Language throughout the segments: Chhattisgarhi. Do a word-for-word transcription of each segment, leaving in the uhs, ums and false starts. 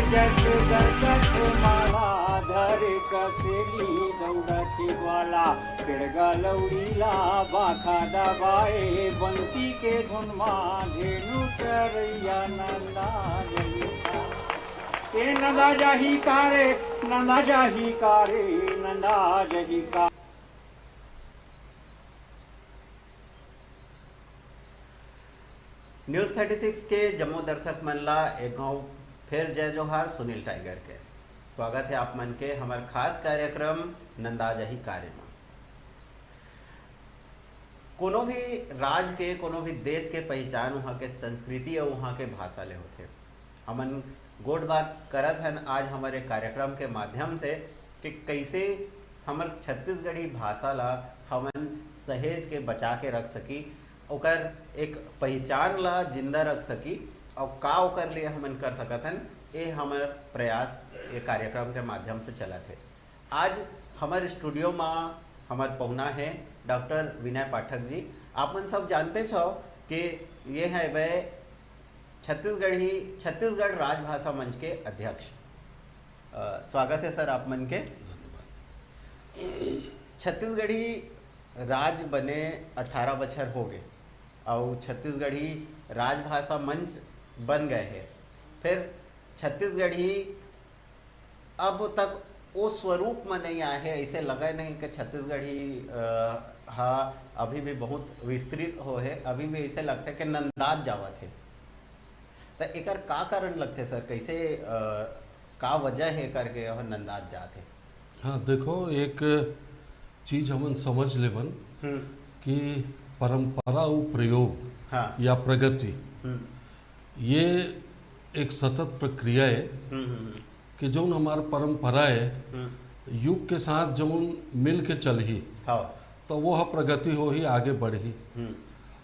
जट गटक माला धर कसेली दौड़त ग्वाला, पेड़गा लौड़ी ला बाखा दबाए, बंसी के धुन मा धेनु चरैया नंदा जही का। ए नंदा जाही का रे, नंदा जाही का रे, नंदा जाही का। न्यूज़ थर्टी सिक्स के जम्मो दर्शक मन ला एक घाव फेर जय जोहार। सुनील टाइगर के स्वागत है आप मन के हमर खास कार्यक्रम नंदा जाही का रे मा। कोनो भी राज के, कोनो भी देश के पहिचान उहाँ के संस्कृति अउ उहाँ के भाषा ले होथे। हमन गोठ बात करत हन आज हमर एक कार्यक्रम के माध्यम से कि कइसे हमर छत्तीसगढ़ी भाषा ला हमन सहेज के बचा के रख सकी, ओकर एक पहिचान ला जिंदा रख सकी, अउ का ओकर लिए हमन कर सकत हन, ए हमर प्रयास ए कार्यक्रम के माध्यम से चलत हे। आज हमर स्टूडियो मा हमर पहुना हे डॉक्टर विनय पाठक जी। आप मन सब जानते छो कि ये है वे छत्तीसगढ़ी, छत्तीसगढ़ राजभाषा मंच के अध्यक्ष। अ, स्वागत है सर आप मन के। धन्यवाद। छत्तीसगढ़ी राज बने अठारह बछर हो गए, अउ छत्तीसगढ़ी राजभाषा मंच बन गए हे। फिर छत्तीसगढ़ी अब तक ओ स्वरूप में नहीं आए हे, ऐसे लगे नहीं कि छत्तीसगढ़ी, अ, हा अभी भी बहुत विस्तृत हो हे, अभी भी ऐसे लगथे कि नंदात जावत हे। त एकर का कारण लगथे सर, कैसे, अ, का वजह हे करके यह नंदात जात हे? हाँ, देखो, एक चीज हमन समझ लेवन हम्म। कि परंपरा अउ प्रयोग हाँ। या प्रगति, हम्म। ये एक सतत प्रक्रिया है हम्म, हम्म, हम्म। कि जौन हमार परंपरा है, हम्म। युग के साथ जौन मिल के चलही, हाँ। तो वो ह प्रगति होही, आगे बढ़ही। हम्म।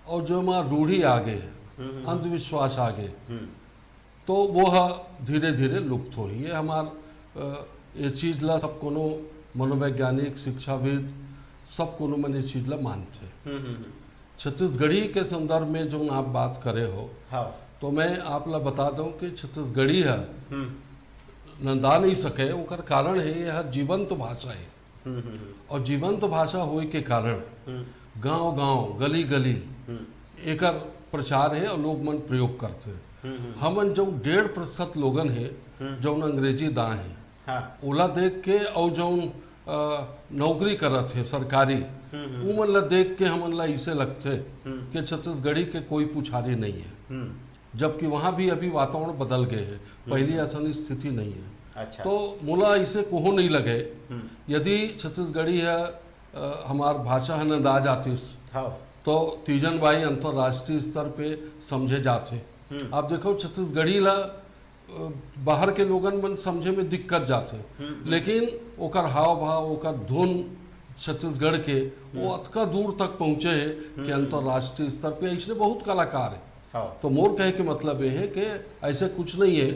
और जो हमार रूढ़ी आगे, हम्म, हम्म, हम्म। अंधविश्वास आगे, हम्म। तो वो ह धीरे-धीरे लुप्त होही। ये हमार, अ, ये चीज ला सब कोनो मनोवैज्ञानिक, शिक्षाविद, सब कोनो मन ये चीज ला मानथे। हम्म, हम्म, हम्म। छत्तीसगढ़ी के संदर्भ में जो आप बात करे हो, हाँ। तो मैं आप ला बता दूं कि छत्तीसगढ़ी ह हम्म। नंदा नहीं सके, ओकर कारण है, यह जीवंत भाषा है। हम्म, हम्म, हम्म। और जीवंत भाषा होए के कारण हम्म। गांव-गांव, गली-गली हम्म। एकर प्रचार है और लोग मन प्रयोग करथे। हम्म, हम्म। हमन जो डेढ़ प्रतिशत लोगन है, हम्म। जौन अंग्रेजी दाए हैं, हाँ। ओला देख के और जौन, अ, नौकरी करत हे सरकारी, हम्म, हम्म। उमन ला देख के हमन ला इसे लगथे हम्म। कि छत्तीसगढ़ी के कोई पुछारी नहीं है। हम्म। जबकि वहाँ भी अभी वातावरण बदल गए है, हम्म। पहली असन स्थिति नहीं है। अच्छा। तो मोला इसे कोहो नहीं लगे, हम्म। यदि छत्तीसगढ़ी है, अ, हमार भाषा है नंदा जातिस, हाँ। तो तीजन बाई अंतर्राष्ट्रीय स्तर पे समझे जाथे। हम्म। आप देखो, छत्तीसगढ़ी ला, अ, बाहर के लोगन मन समझे में दिक्कत जाथे, हम्म, हम्म। लेकिन ओकर हाव भाव, ओकर धुन छत्तीसगढ़ के, वो हम्म। अतका दूर तक पहुँचे है कि हम्म। अंतर्राष्ट्रीय स्तर पे इसने बहुत कलाकार है। हाँ। तो मोर कहे के मतलब ये है कि ऐसे कुछ नहीं है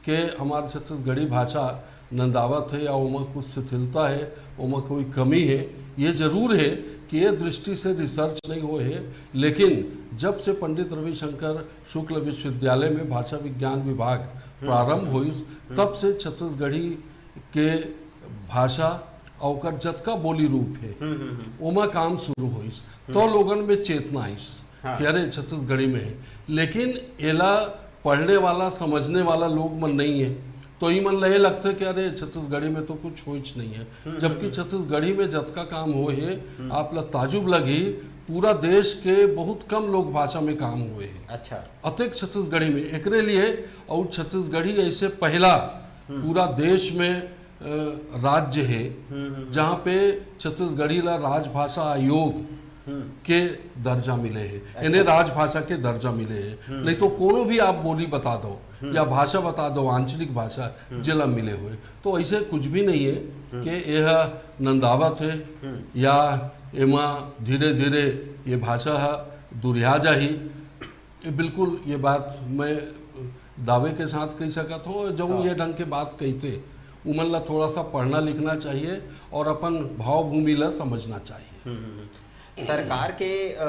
कि हमार छत्तीसगढ़ी भाषा नंदावत है या ओमा कुछ शिथिलता है, ओमा कोई कमी है। ये जरूर है कि ये दृष्टि से रिसर्च नहीं होए है, लेकिन जब से पंडित रविशंकर शुक्ल विश्वविद्यालय में भाषा विज्ञान विभाग हम्म, प्रारंभ हम्म, होइस, हम्म। तब से छत्तीसगढ़ी के भाषा और ओकर जतका बोली रूप है, हम्म, हम्म, हम्म। ओमा काम शुरू होइस, तो हम्म। लोगन में चेतना आइस हाँ। कि अरे, छत्तीसगढ़ी में है। लेकिन एला पढ़ने वाला, समझने वाला लोग मन नहीं है, तो ई मन ल ये लगथे कि अरे, छत्तीसगढ़ी में तो कुछ होइच नहीं है। हम्म, जबकि हम्म। छत्तीसगढ़ी में जतका काम होए हे, हम्म। आप ला ताजुब लगही, पूरा देश के बहुत कम लोक भाषा में काम होए हे। अच्छा। अतेक छत्तीसगढ़ी में, एकरे लिए, और छत्तीसगढ़ी ऐसे पहला हम्म। पूरा देश में, अ, राज्य है, हम्म, हम्म, हम्म। जहाँ पे छत्तीसगढ़ी ला राजभाषा आयोग हम्म। के दर्जा मिले है, अच्छा। इन्हें राजभाषा के दर्जा मिले है। हम्म। नहीं तो कोनो भी आप बोली बता दो हम्म। या भाषा बता दो, आंचलिक भाषा हम्म। जेला मिले हुए, तो ऐसे कुछ भी नहीं है हम्म। कि यह नंदावत है हम्म। या एमा धीरे-धीरे ये भाषा ह दुरिहा जाही। ये बिल्कुल, ये बात मैं दावे के साथ कह सकत हूँ। जौन हाँ। ये ढंग के बात कहते, उमन ला थोड़ा सा पढ़ना लिखना चाहिए और अपन भावभूमि ला समझना चाहिए। हम्म, हम्म, हम्म। सरकार के, अ,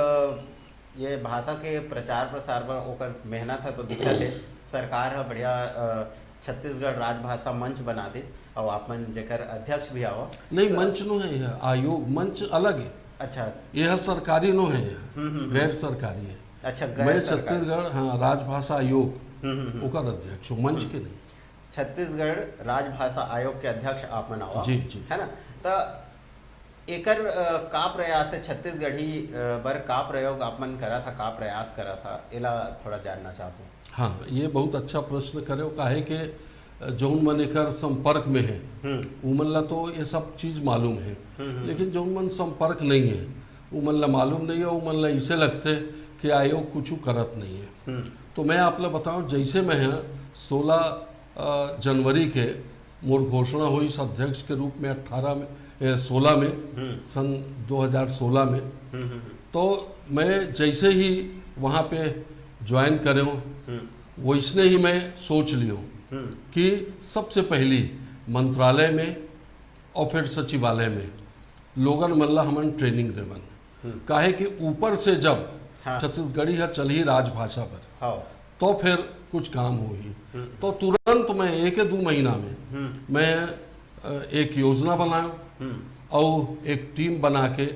ये भाषा के प्रचार प्रसार बर ओकर मेहनत ह तो दिखत हे। सरकार ह बढ़िया, अ, छत्तीसगढ़ राजभाषा मंच बना दिस, और आप मन जेकर अध्यक्ष भी आवा। नहीं, मंच नो है यह, आयोग मंच अलग है। अच्छा। यह सरकारी नो है, यह हम्म, हम्म, हम्म। गैर सरकारी है। अच्छा, मैं गैर सरकारी। छत्तीसगढ़, हाँ, राजभाषा आयोग हम्म, हम्म, हम्म। ओकर अध्यक्ष हूँ, मंच के नहीं। छत्तीसगढ़ राजभाषा आयोग के अध्यक्ष आप मन आवा। जी, जी। है ना? त एकर अ, का प्रयास है छत्तीसगढ़ी अ, बर का प्रयोग आप मन करा था, का प्रयास करा था, एला थोड़ा जानना चाहूँ। हाँ, ये बहुत अच्छा प्रश्न करे, काहे के जौन मन एकर संपर्क में है, हम्म। उमन ला तो ये सब चीज मालूम है, हम्म, हम्म। लेकिन जौन मन संपर्क नहीं है, उमन ला मालूम नहीं है, उमन ला इसे लगथे कि आयोग कुछ करत नहीं है। हम्म। तो मैं आप ला बताऊं, जैसे मैं यहाँ सोलह अ, जनवरी के मोर घोषणा होइस अध्यक्ष के रूप में अट्ठारह में, ए, सोलह में, हम्म। सन दो हज़ार सोलह में, हम्म, हम्म, हम्म। तो मैं जैसे ही वहाँ पे ज्वाइन करे हूँ, हम्म। वैसने ही मैं सोच लियो हम्म। कि सबसे पहली मंत्रालय में और फिर सचिवालय में लोगन मन ला हमन ट्रेनिंग देवन। हम्म। काहे कि ऊपर से जब हाँ। छत्तीसगढ़ी ह चलही राजभाषा पर, हाँ। तो फिर कुछ काम होही। हम्म। तो तुरंत मैं एक दू महीना में हम्म। मैं अ, एक योजना बनायो हम्म। और एक टीम बना के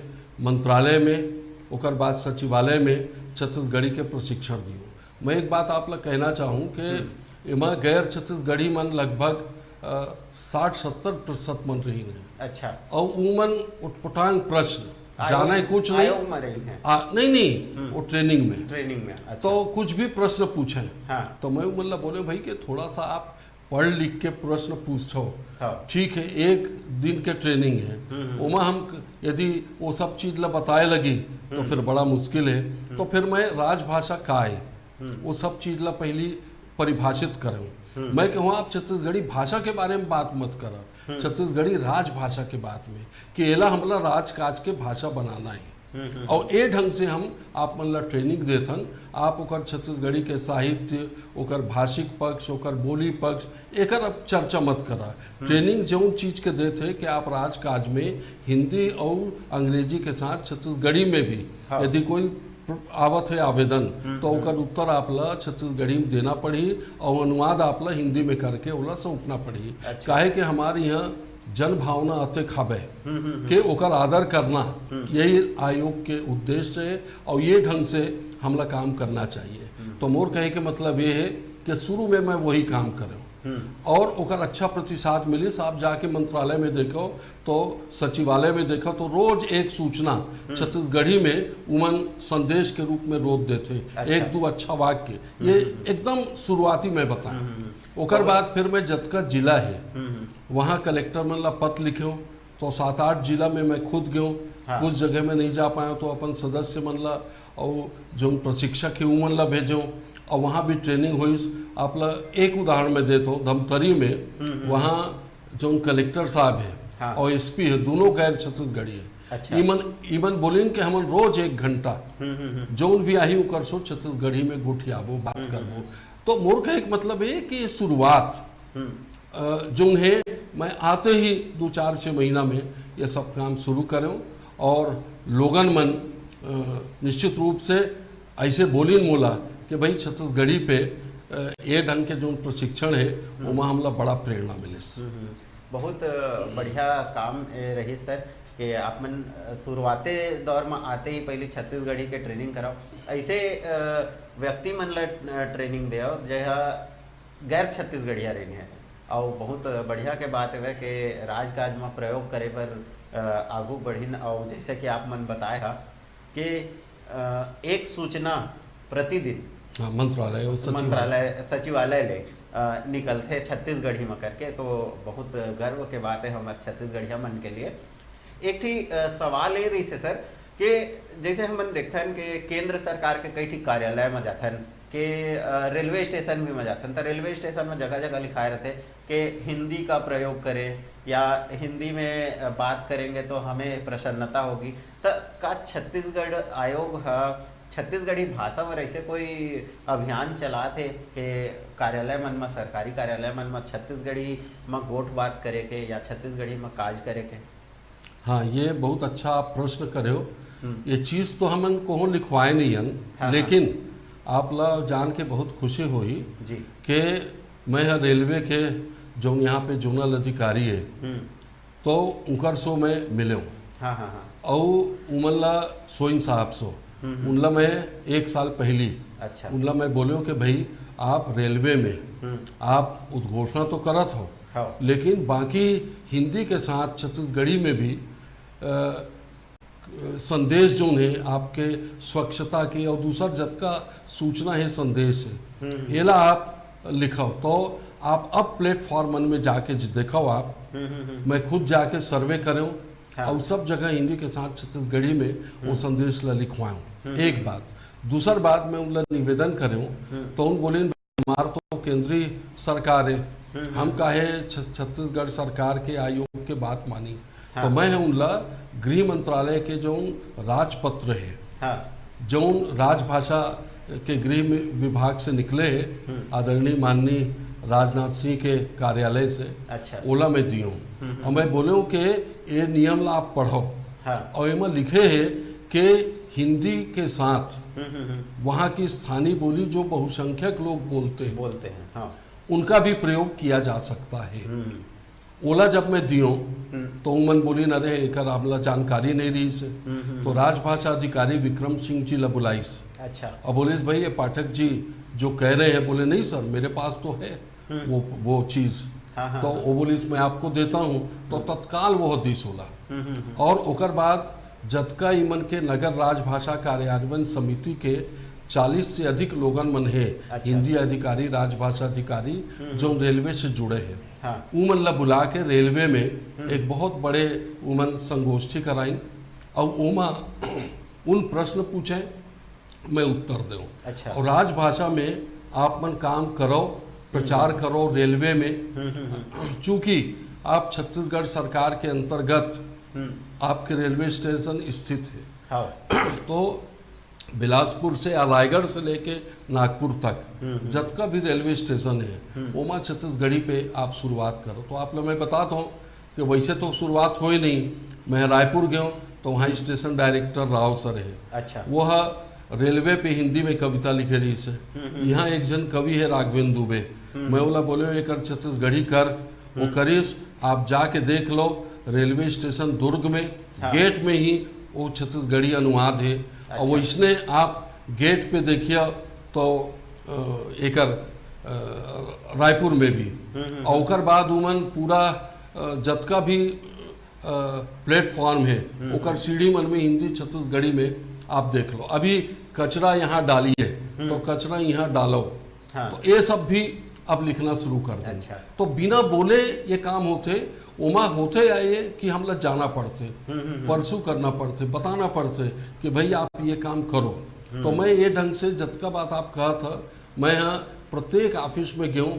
मंत्रालय में, ओकर बाद सचिवालय में छत्तीसगढ़ी के प्रशिक्षण दियो। मैं एक बात आप ला कहना चाहूँ कि हम्म। एमा गैर छत्तीसगढ़ी मन लगभग अ, साठ सत्तर प्रतिशत मन रही हैं। अच्छा। और उमन उटपटांग प्रश्न, आयोग, जाने कुछ नहीं। आयोग में रही हैं। आ, नहीं, नहीं, हम्म। वो ट्रेनिंग में। ट्रेनिंग में, अच्छा। तो कुछ भी प्रश्न पूछे, हाँ। तो मैं उमन ला बोले, भाई, कि थोड़ा सा आप पढ़ लिख के प्रश्न पूछो। हाँ। ठीक है, एक दिन के ट्रेनिंग है, हम्म, हम्म। ओमा हम क-, यदि वो सब चीज ला बताए लगी, तो हम्म। फिर बड़ा मुश्किल है। तो फिर मैं राजभाषा का है, हम्म। वो सब चीज ला पहली परिभाषित करूँ। हम्म। मैं कहूँ, आप छत्तीसगढ़ी भाषा के बारे में बात मत करा, हम्म। छत्तीसगढ़ी राजभाषा के बात में, कि एला हमला राजकाज के भाषा बनाना है। हम्म, हम्म। और ए ढंग से हम आप मन ला ट्रेनिंग देथन, आप ओकर छत्तीसगढ़ी के साहित्य, ओकर भाषिक पक्ष, ओकर बोली पक्ष, एकर अब चर्चा मत करा। ट्रेनिंग जौन चीज के देथे कि आप राजकाज में हिंदी और अंग्रेजी के साथ छत्तीसगढ़ी में भी हाँ। यदि कोई प्र-, आवत है आवेदन, हम्म, तो ओकर उत्तर आप ला छत्तीसगढ़ी में देना पड़ही और अनुवाद आप ला हिंदी में करके ओला सौंपना पड़ही। अच्छा। काहे कि हमारे यहाँ जन भावना अतेक हबे हम्म, हम्म, हम्म। के ओकर आदर करना, हम्म। यही आयोग के उद्देश्य है और ये ढंग से हमला काम करना चाहिए। हम्म। तो मोर कहे के मतलब ये है कि शुरू में मैं वही काम करूँ हम्म। और ओकर अच्छा प्रतिसाद मिलिस। आप जाके मंत्रालय में देखो, तो सचिवालय में देखो, तो रोज एक सूचना छत्तीसगढ़ी में उमन संदेश के रूप में रोज देथे, अच्छा। एक दो अच्छा वाक्य। ये एकदम शुरुआती मैं बताऊं। हम्म, हम्म, हम्म। ओकर बाद फिर मैं जतका जिला है, हम्म, हम्म। वहाँ कलेक्टर मन ला पत्र लिखे, तो सात आठ जिला में मैं खुद गयो। हाँ। कुछ जगह में नहीं जा पाया, तो अपन सदस्य मन ला और जो प्रशिक्षक है उमन ला भेजो, और वहाँ भी ट्रेनिंग होइस। आप ला एक उदाहरण मैं देता हूँ, धमतरी में हम्म, हम्म। वहाँ जो कलेक्टर साहब है हाँ। और एसपी है, दोनों गैर छत्तीसगढ़ी है। अच्छा। इमन इमन बोलिन कि हमन रोज एक घंटा हम्म, हम्म, हम्म। जौन भी आही ओकर सो छत्तीसगढ़ी में गोठियाबो, बात हम्म, करबो। हम्म। तो मोर कहे के मतलब ये कि ये शुरुआत हम्म। अ, जोन है, मैं आते ही दो चार छः महीना में ये सब काम शुरू करें और लोगन मन अ, निश्चित रूप से ऐसे बोलिन मोला कि भाई छत्तीसगढ़ी पे अ, ये ढंग के जो प्रशिक्षण है, ओमा हमला बड़ा प्रेरणा मिलिस। हम्म, हम्म। बहुत अ, बढ़िया काम ए, रही सर कि आप मन अ, शुरुआते दौर में आते ही पहले छत्तीसगढ़ी के ट्रेनिंग कराओ, ऐसे अ, व्यक्ति मन ला अ, ट्रेनिंग देओ जे ह गैर छत्तीसगढ़िया रहिन है। और बहुत बढ़िया के बात हवे कि राजकाज में प्रयोग करे बर अ, आगू बढ़िन। और जैसे कि आप मन बताए हा कि अ, एक सूचना प्रतिदिन हाँ, मंत्रालय और सचिवालय। मंत्रालय सचिवालय ले अ, निकलथे छत्तीसगढ़ी में करके, तो बहुत गर्व के बात है हमारे छत्तीसगढ़िया मन के लिए। एक ठी अ, सवाल ये रही से सर कि जैसे हमन देखथन कि केंद्र सरकार के कई ठी कार्यालय में जाथन कि अ, रेलवे स्टेशन भी में जाथन, तो रेलवे स्टेशन में जगह जगह लिखाए रहथे कि हिंदी का प्रयोग करें या हिंदी में अ, बात करेंगे तो हमें प्रसन्नता होगी। तो का छत्तीसगढ़ आयोग ह छत्तीसगढ़ी भाषा बर ऐसे कोई अभियान चलात हे के कार्यालय मन म, सरकारी कार्यालय मन म छत्तीसगढ़ी म गोठ बात करे के या छत्तीसगढ़ी म काज करे के? हाँ, ये बहुत अच्छा आप प्रश्न करे हो। हम्म। ये चीज तो हमन कोहो लिखवाए नहीं हन, हाँ, लेकिन आप ला जान के बहुत खुशी होई जी। के मैं ह रेलवे के जो यहाँ पे जोनल अधिकारी है, हम्म। तो उनकर सो मैं मिले हूँ। हाँ, हाँ, हाँ। और उमन ला सोइन साहब सो, हम्म, हम्म। उनला मैं एक साल पहली अच्छा। उनला मैं बोले हूँ कि भाई, आप रेलवे में हम्म। आप उद्घोषणा तो करत हो, हाँ। लेकिन बाकी हिंदी के साथ छत्तीसगढ़ी में भी अ, संदेश जोन है आपके स्वच्छता के और दूसर जतका सूचना है, संदेश है, हम्म। एला आप लिखो। तो आप अब प्लेटफॉर्म मन में जाके ज-, देखो आप। हम्म, हम्म, हम्म। मैं खुद जाके सर्वे करे हूँ हाँ। और सब जगह हिंदी के साथ छत्तीसगढ़ी में वो संदेश ला लिखवाऊँ। हम्म। एक बात। दूसर बात, मैं उनला निवेदन करे हूँ, हम्म। तो उन बोले, हमार तो केंद्रीय सरकार है, हम्म, हम काहे छ-, छत्तीसगढ़ सरकार के आयोग के बात मानी? हाँ। तो मैं उनला गृह मंत्रालय के जो राजपत्र है, हाँ। जो राजभाषा के गृह में विभाग से निकले है, हम्म। आदरणीय माननीय राजनाथ सिंह के कार्यालय से, अच्छा। ओला मैं दियो। हम्म, हम्म। और मैं बोले हूँ कि ये नियम ला आप पढ़ो। हाँ। और एमा लिखे है कि हिंदी के साथ हम्म, हम्म, हम्म। वहाँ की स्थानीय बोली जो बहुसंख्यक लोग बोलते हैं, बोलते हैं, हाँ। उनका भी प्रयोग किया जा सकता है। हम्म। ओला जब मैं दियो, हम्म। तो उमन बोलिन, अरे, एकर हमला जानकारी नहीं रही से। हम्म, हम्म, तो हम्म। राजभाषा अधिकारी विक्रम सिंह जी ला बुलाइस। अच्छा। अब बोलिस, भाई, ये पाठक जी जो कह रहे हैं, बोले, नहीं सर, मेरे पास तो है हम्म। वो वो चीज। हाँ, हाँ, तो हाँ। वो बोलिस, मैं आपको देता हूँ। तो तत्काल वो दिस ओला। हम्म, हम्म, हम्म। और ओकर बाद जतका इमन के नगर राजभाषा कार्यान्वयन समिति के चालीस से अधिक लोगन मन है, अच्छा। हिंदी अधिकारी, राजभाषा अधिकारी, हम्म। जो रेलवे से जुड़े हैं, हाँ। उमन ला बुला के रेलवे में हम्म। एक बहुत बड़े उमन संगोष्ठी कराइन और ओमा उन प्रश्न पूछे, मैं उत्तर देऊँ। अच्छा। और राजभाषा में आप मन काम करो, प्रचार करो रेलवे में, हम्म, हम्म, हम्म। चूंकि आप छत्तीसगढ़ सरकार के अंतर्गत हम्म। आपके रेलवे स्टेशन स्थित है, हाँ। तो बिलासपुर से या रायगढ़ से लेके नागपुर तक हम्म, हम्म। जतका भी रेलवे स्टेशन है, हम्म। ओमा छत्तीसगढ़ी पे आप शुरुआत करो। तो आप लोग, मैं बताता हूँ कि वैसे तो शुरुआत हो ही नहीं। मैं रायपुर गयो तो वहाँ स्टेशन डायरेक्टर राव सर है, अच्छा। वह रेलवे पे हिंदी में कविता लिखे रहिस है। हम्म, हम्म। यहाँ एक जन कवि है राघवेंद्र दुबे, हम्म। मैं ओला बोले, एकर छत्तीसगढ़ी कर, वो हम्म। करिस। आप जाके देख लो, रेलवे स्टेशन दुर्ग में हाँ। गेट में ही वो छत्तीसगढ़ी अनुवाद है। और वो अच्छा। इसने आप गेट पे देखिए तो अ, एकर अ, रायपुर में भी। हम्म, हम्म, और ओकर बाद उमन पूरा अ, जतका भी प्लेटफॉर्म है, हम्म। ओकर सीढ़ी मन में हिंदी छत्तीसगढ़ी में आप देख लो। अभी कचरा यहाँ डालिए, हम्म। तो कचरा यहाँ डालो। हाँ। तो ये सब भी अब लिखना शुरू कर दें। अच्छा। तो बिना बोले ये काम होथे, ओमा होथे या ये कि हमला जाना पड़थे, हम्म, हम्म, हम्म। परसू करना पड़थे, बताना पड़थे कि भाई, आप ये काम करो। हम्म। तो मैं ये ढंग से जतका बात आप कहा था, मैं यहाँ प्रत्येक ऑफिस में गयो,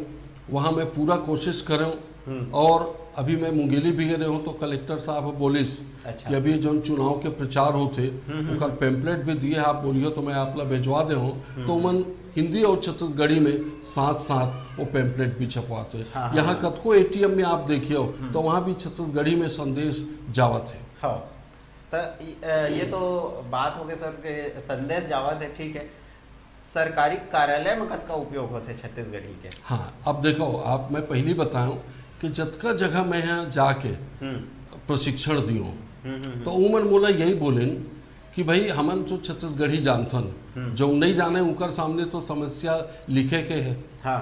वहाँ मैं पूरा कोशिश करे हूँ। हम्म। और अभी मैं मुंगेली भी गए हूँ, तो कलेक्टर साहब बोलिस अच्छा। कि अभी जो चुनाव के प्रचार होथे, हम्म, हम्म। ओकर पैम्पलेट भी दिए, आप बोलियो तो मैं आप ला भिजवा दे हूँ। तो मन हिंदी और छत्तीसगढ़ी में साथ साथ वो पैम्पलेट भी छपवाथे। हाँ, हाँ, यहाँ हाँ। कतको एटीएम में आप देखियो, तो वहाँ भी छत्तीसगढ़ी में संदेश जावत है। हाँ। त इ-, अ, ये तो बात हो गई सर के संदेश जावत है, ठीक है। सरकारी कार्यालय में कतका उपयोग होथे छत्तीसगढ़ी के? हाँ, अब देखो, आप, मैं पहली बताऊँ कि जतका जगह मैं यहाँ जाके हम्म। प्रशिक्षण दियो, हम्म, हम्म, हम्म। तो उमन मोला यही बोलिन कि भाई, हमन तो छत्तीसगढ़ी जानथन, हम्म। जो नहीं जाने उनकर सामने तो समस्या लिखे के है। हाँ।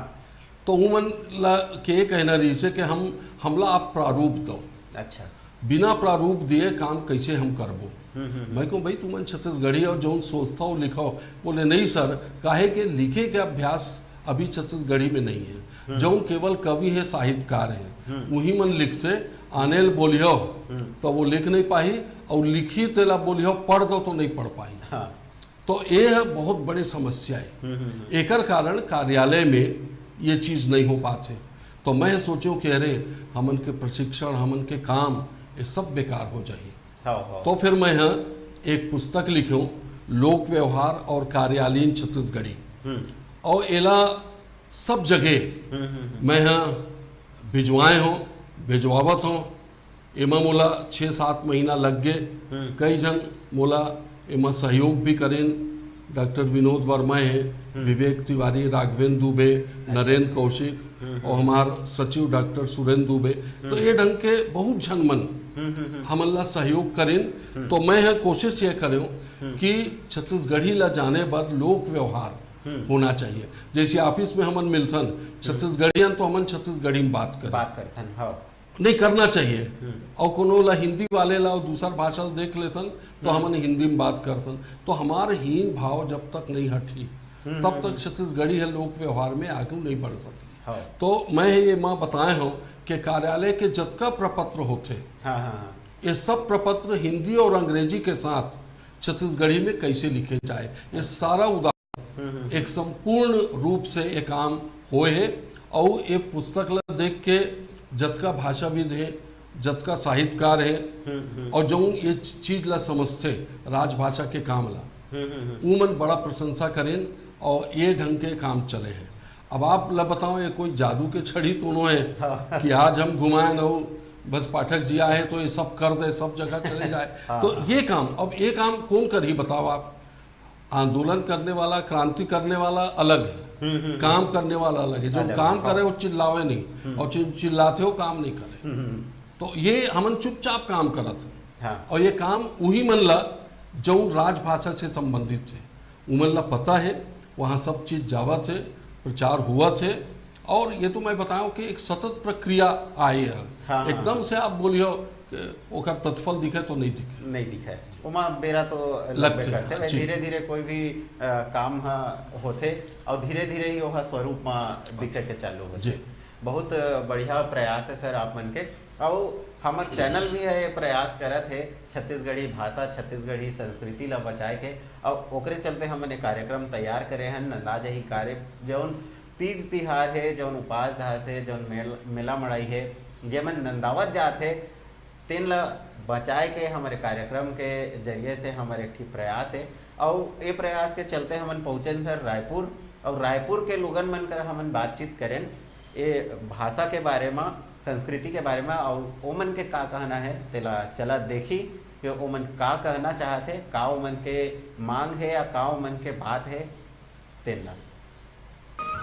तो उमन ला के कहना रहिसे कि हम, हमला आप प्रारूप दो, अच्छा। बिना प्रारूप दिए काम कैसे हम करबो? हम्म, हम्म, हम्म। मैं कहूँ, भाई, तुमन छत्तीसगढ़ी और जौन सोचता हो लिखो। बोले, नहीं सर, काहे के लिखे के अभ्यास अभी छत्तीसगढ़ी में नहीं है। हम्म। जौन केवल कवि है, साहित्यकार है, हम्म। वही मन लिखते। आनेल बोलियो, हम्म। तो वो लिख नहीं पाही, और लिखी तेला बोलियो, पढ़ दो तो नहीं पढ़ पाही। हाँ। तो ये है बहुत बड़े समस्या है। हम्म, हम्म, हम्म। एकर कारण कार्यालय में ये चीज नहीं हो पाते। तो मैं सोचो कि अरे, हमन के प्रशिक्षण, हमन के काम, ये सब बेकार हो जाही। हाँ, हाँ। तो फिर मैं यहाँ एक पुस्तक लिखो, लोक व्यवहार और कार्यालयीन छत्तीसगढ़ी, हम्म। और एला सब जगह हम्म, हम्म, हम्म। मैं यहाँ भिजवाए हो, भिजवावत हो। एमा मोला छः सात महीना लग गए। हम्म। कई जन मोला एमा सहयोग भी करेन, डॉक्टर विनोद वर्मा हे, विवेक तिवारी, राघवेंद्र दुबे, नरेंद्र कौशिक और हमार सचिव डॉक्टर सुरेंद्र दुबे। तो ये ढंग के बहुत झन मन हमन ला सहयोग करेन। तो मैं ह कोशिश ये करें कि छत्तीसगढ़ी ला जाने बर लोक व्यवहार होना चाहिए। जैसे ऑफिस में हमन मिलथन, छत्तीसगढ़ियन तो हमन छत्तीसगढ़ी में बात करें। बात करथन, हाँ। नहीं करना चाहिए। और कोनो ला हिंदी वाले ला और दूसर भाषा ला देख लेथन तो हमन हिंदी में बात करथन, तो हमार हीन भाव जब तक नहीं हटही तब तक छत्तीसगढ़ी ह लोक व्यवहार में आगू नहीं बढ़ सकही। हाँ। तो मैं ये माँ बताए हूँ कि कार्यालय के जतका प्रपत्र होथे, हाँ, हाँ, हाँ। ये सब प्रपत्र हिंदी और अंग्रेजी के साथ छत्तीसगढ़ी में कैसे लिखे जाए, ये सारा उदाहरण एक संपूर्ण रूप से ये काम होए हे। और ये पुस्तक ला देख के जतका भाषाविद हे, जतका साहित्यकार हे और जो ये चीज ला समझथे, राजभाषा के काम ला, उमन बड़ा प्रशंसा करेन और ये ढंग के काम चले हे। अब आप ला बताओ, ये कोई जादू के छड़ी तो नो हे कि आज हम घुमाए न हो, बस पाठक जी आए तो ये सब कर दे, सब जगह चले जाए। तो ये काम, अब ये काम कौन करही बताओ आप? आंदोलन करने वाला, क्रांति करने वाला अलग है, काम करने वाला अलग है। जो अलग है, काम हाँ। करे वो चिल्लावे नहीं, और जो चिल्लाथे वो काम नहीं करे। हम्म, हम्म, तो ये हमन चुपचाप काम करत हैं। हाँ। और ये काम उही मन ला जौन राजभाषा से संबंधित है, उमन ला पता है, वहाँ सब चीज जावत है, प्रचार हुआ है। और ये तो मैं बताऊं कि एक सतत प्रक्रिया आए है। हाँ, हाँ, एकदम हाँ। से आप बोलियो कि ओकर प्रतिफल दिखे तो नहीं दिखे। नहीं दिखे, ओमा बेरा तो लग लगबे जाए, करथे। हाँ, वह जी। धीरे धीरे कोई भी अ, काम ह होथे और धीरे धीरे ही ओहा स्वरूप म दिखे के चालू हो जी। जाए। बहुत बढ़िया प्रयास है सर आप मन के। और हमर चैनल भी है ये प्रयास करत है छत्तीसगढ़ी भाषा, छत्तीसगढ़ी संस्कृति ला बचाए के। और ओकरे चलते हमन ये कार्यक्रम तैयार करे हैं, नंदा जही कार्य, जौन तीज तिहार है, जौन उपास धास है, जौन मेल-, मेला मड़ाई है, जेमन नंदावत जात है, तेन ला बचाए के हमरे कार्यक्रम के जरिए से हमर एक ठी प्रयास है। और ये प्रयास के चलते हमन पहुँचेन सर रायपुर, और रायपुर के लोगन मन कर हमन बातचीत करेन ये भाषा के बारे में, संस्कृति के बारे में, और ओमन के का कहना है, तेला चला देखी कि ओमन का कहना चाहत है, का ओमन के मांग है या का ओमन के बात है, तेन ला।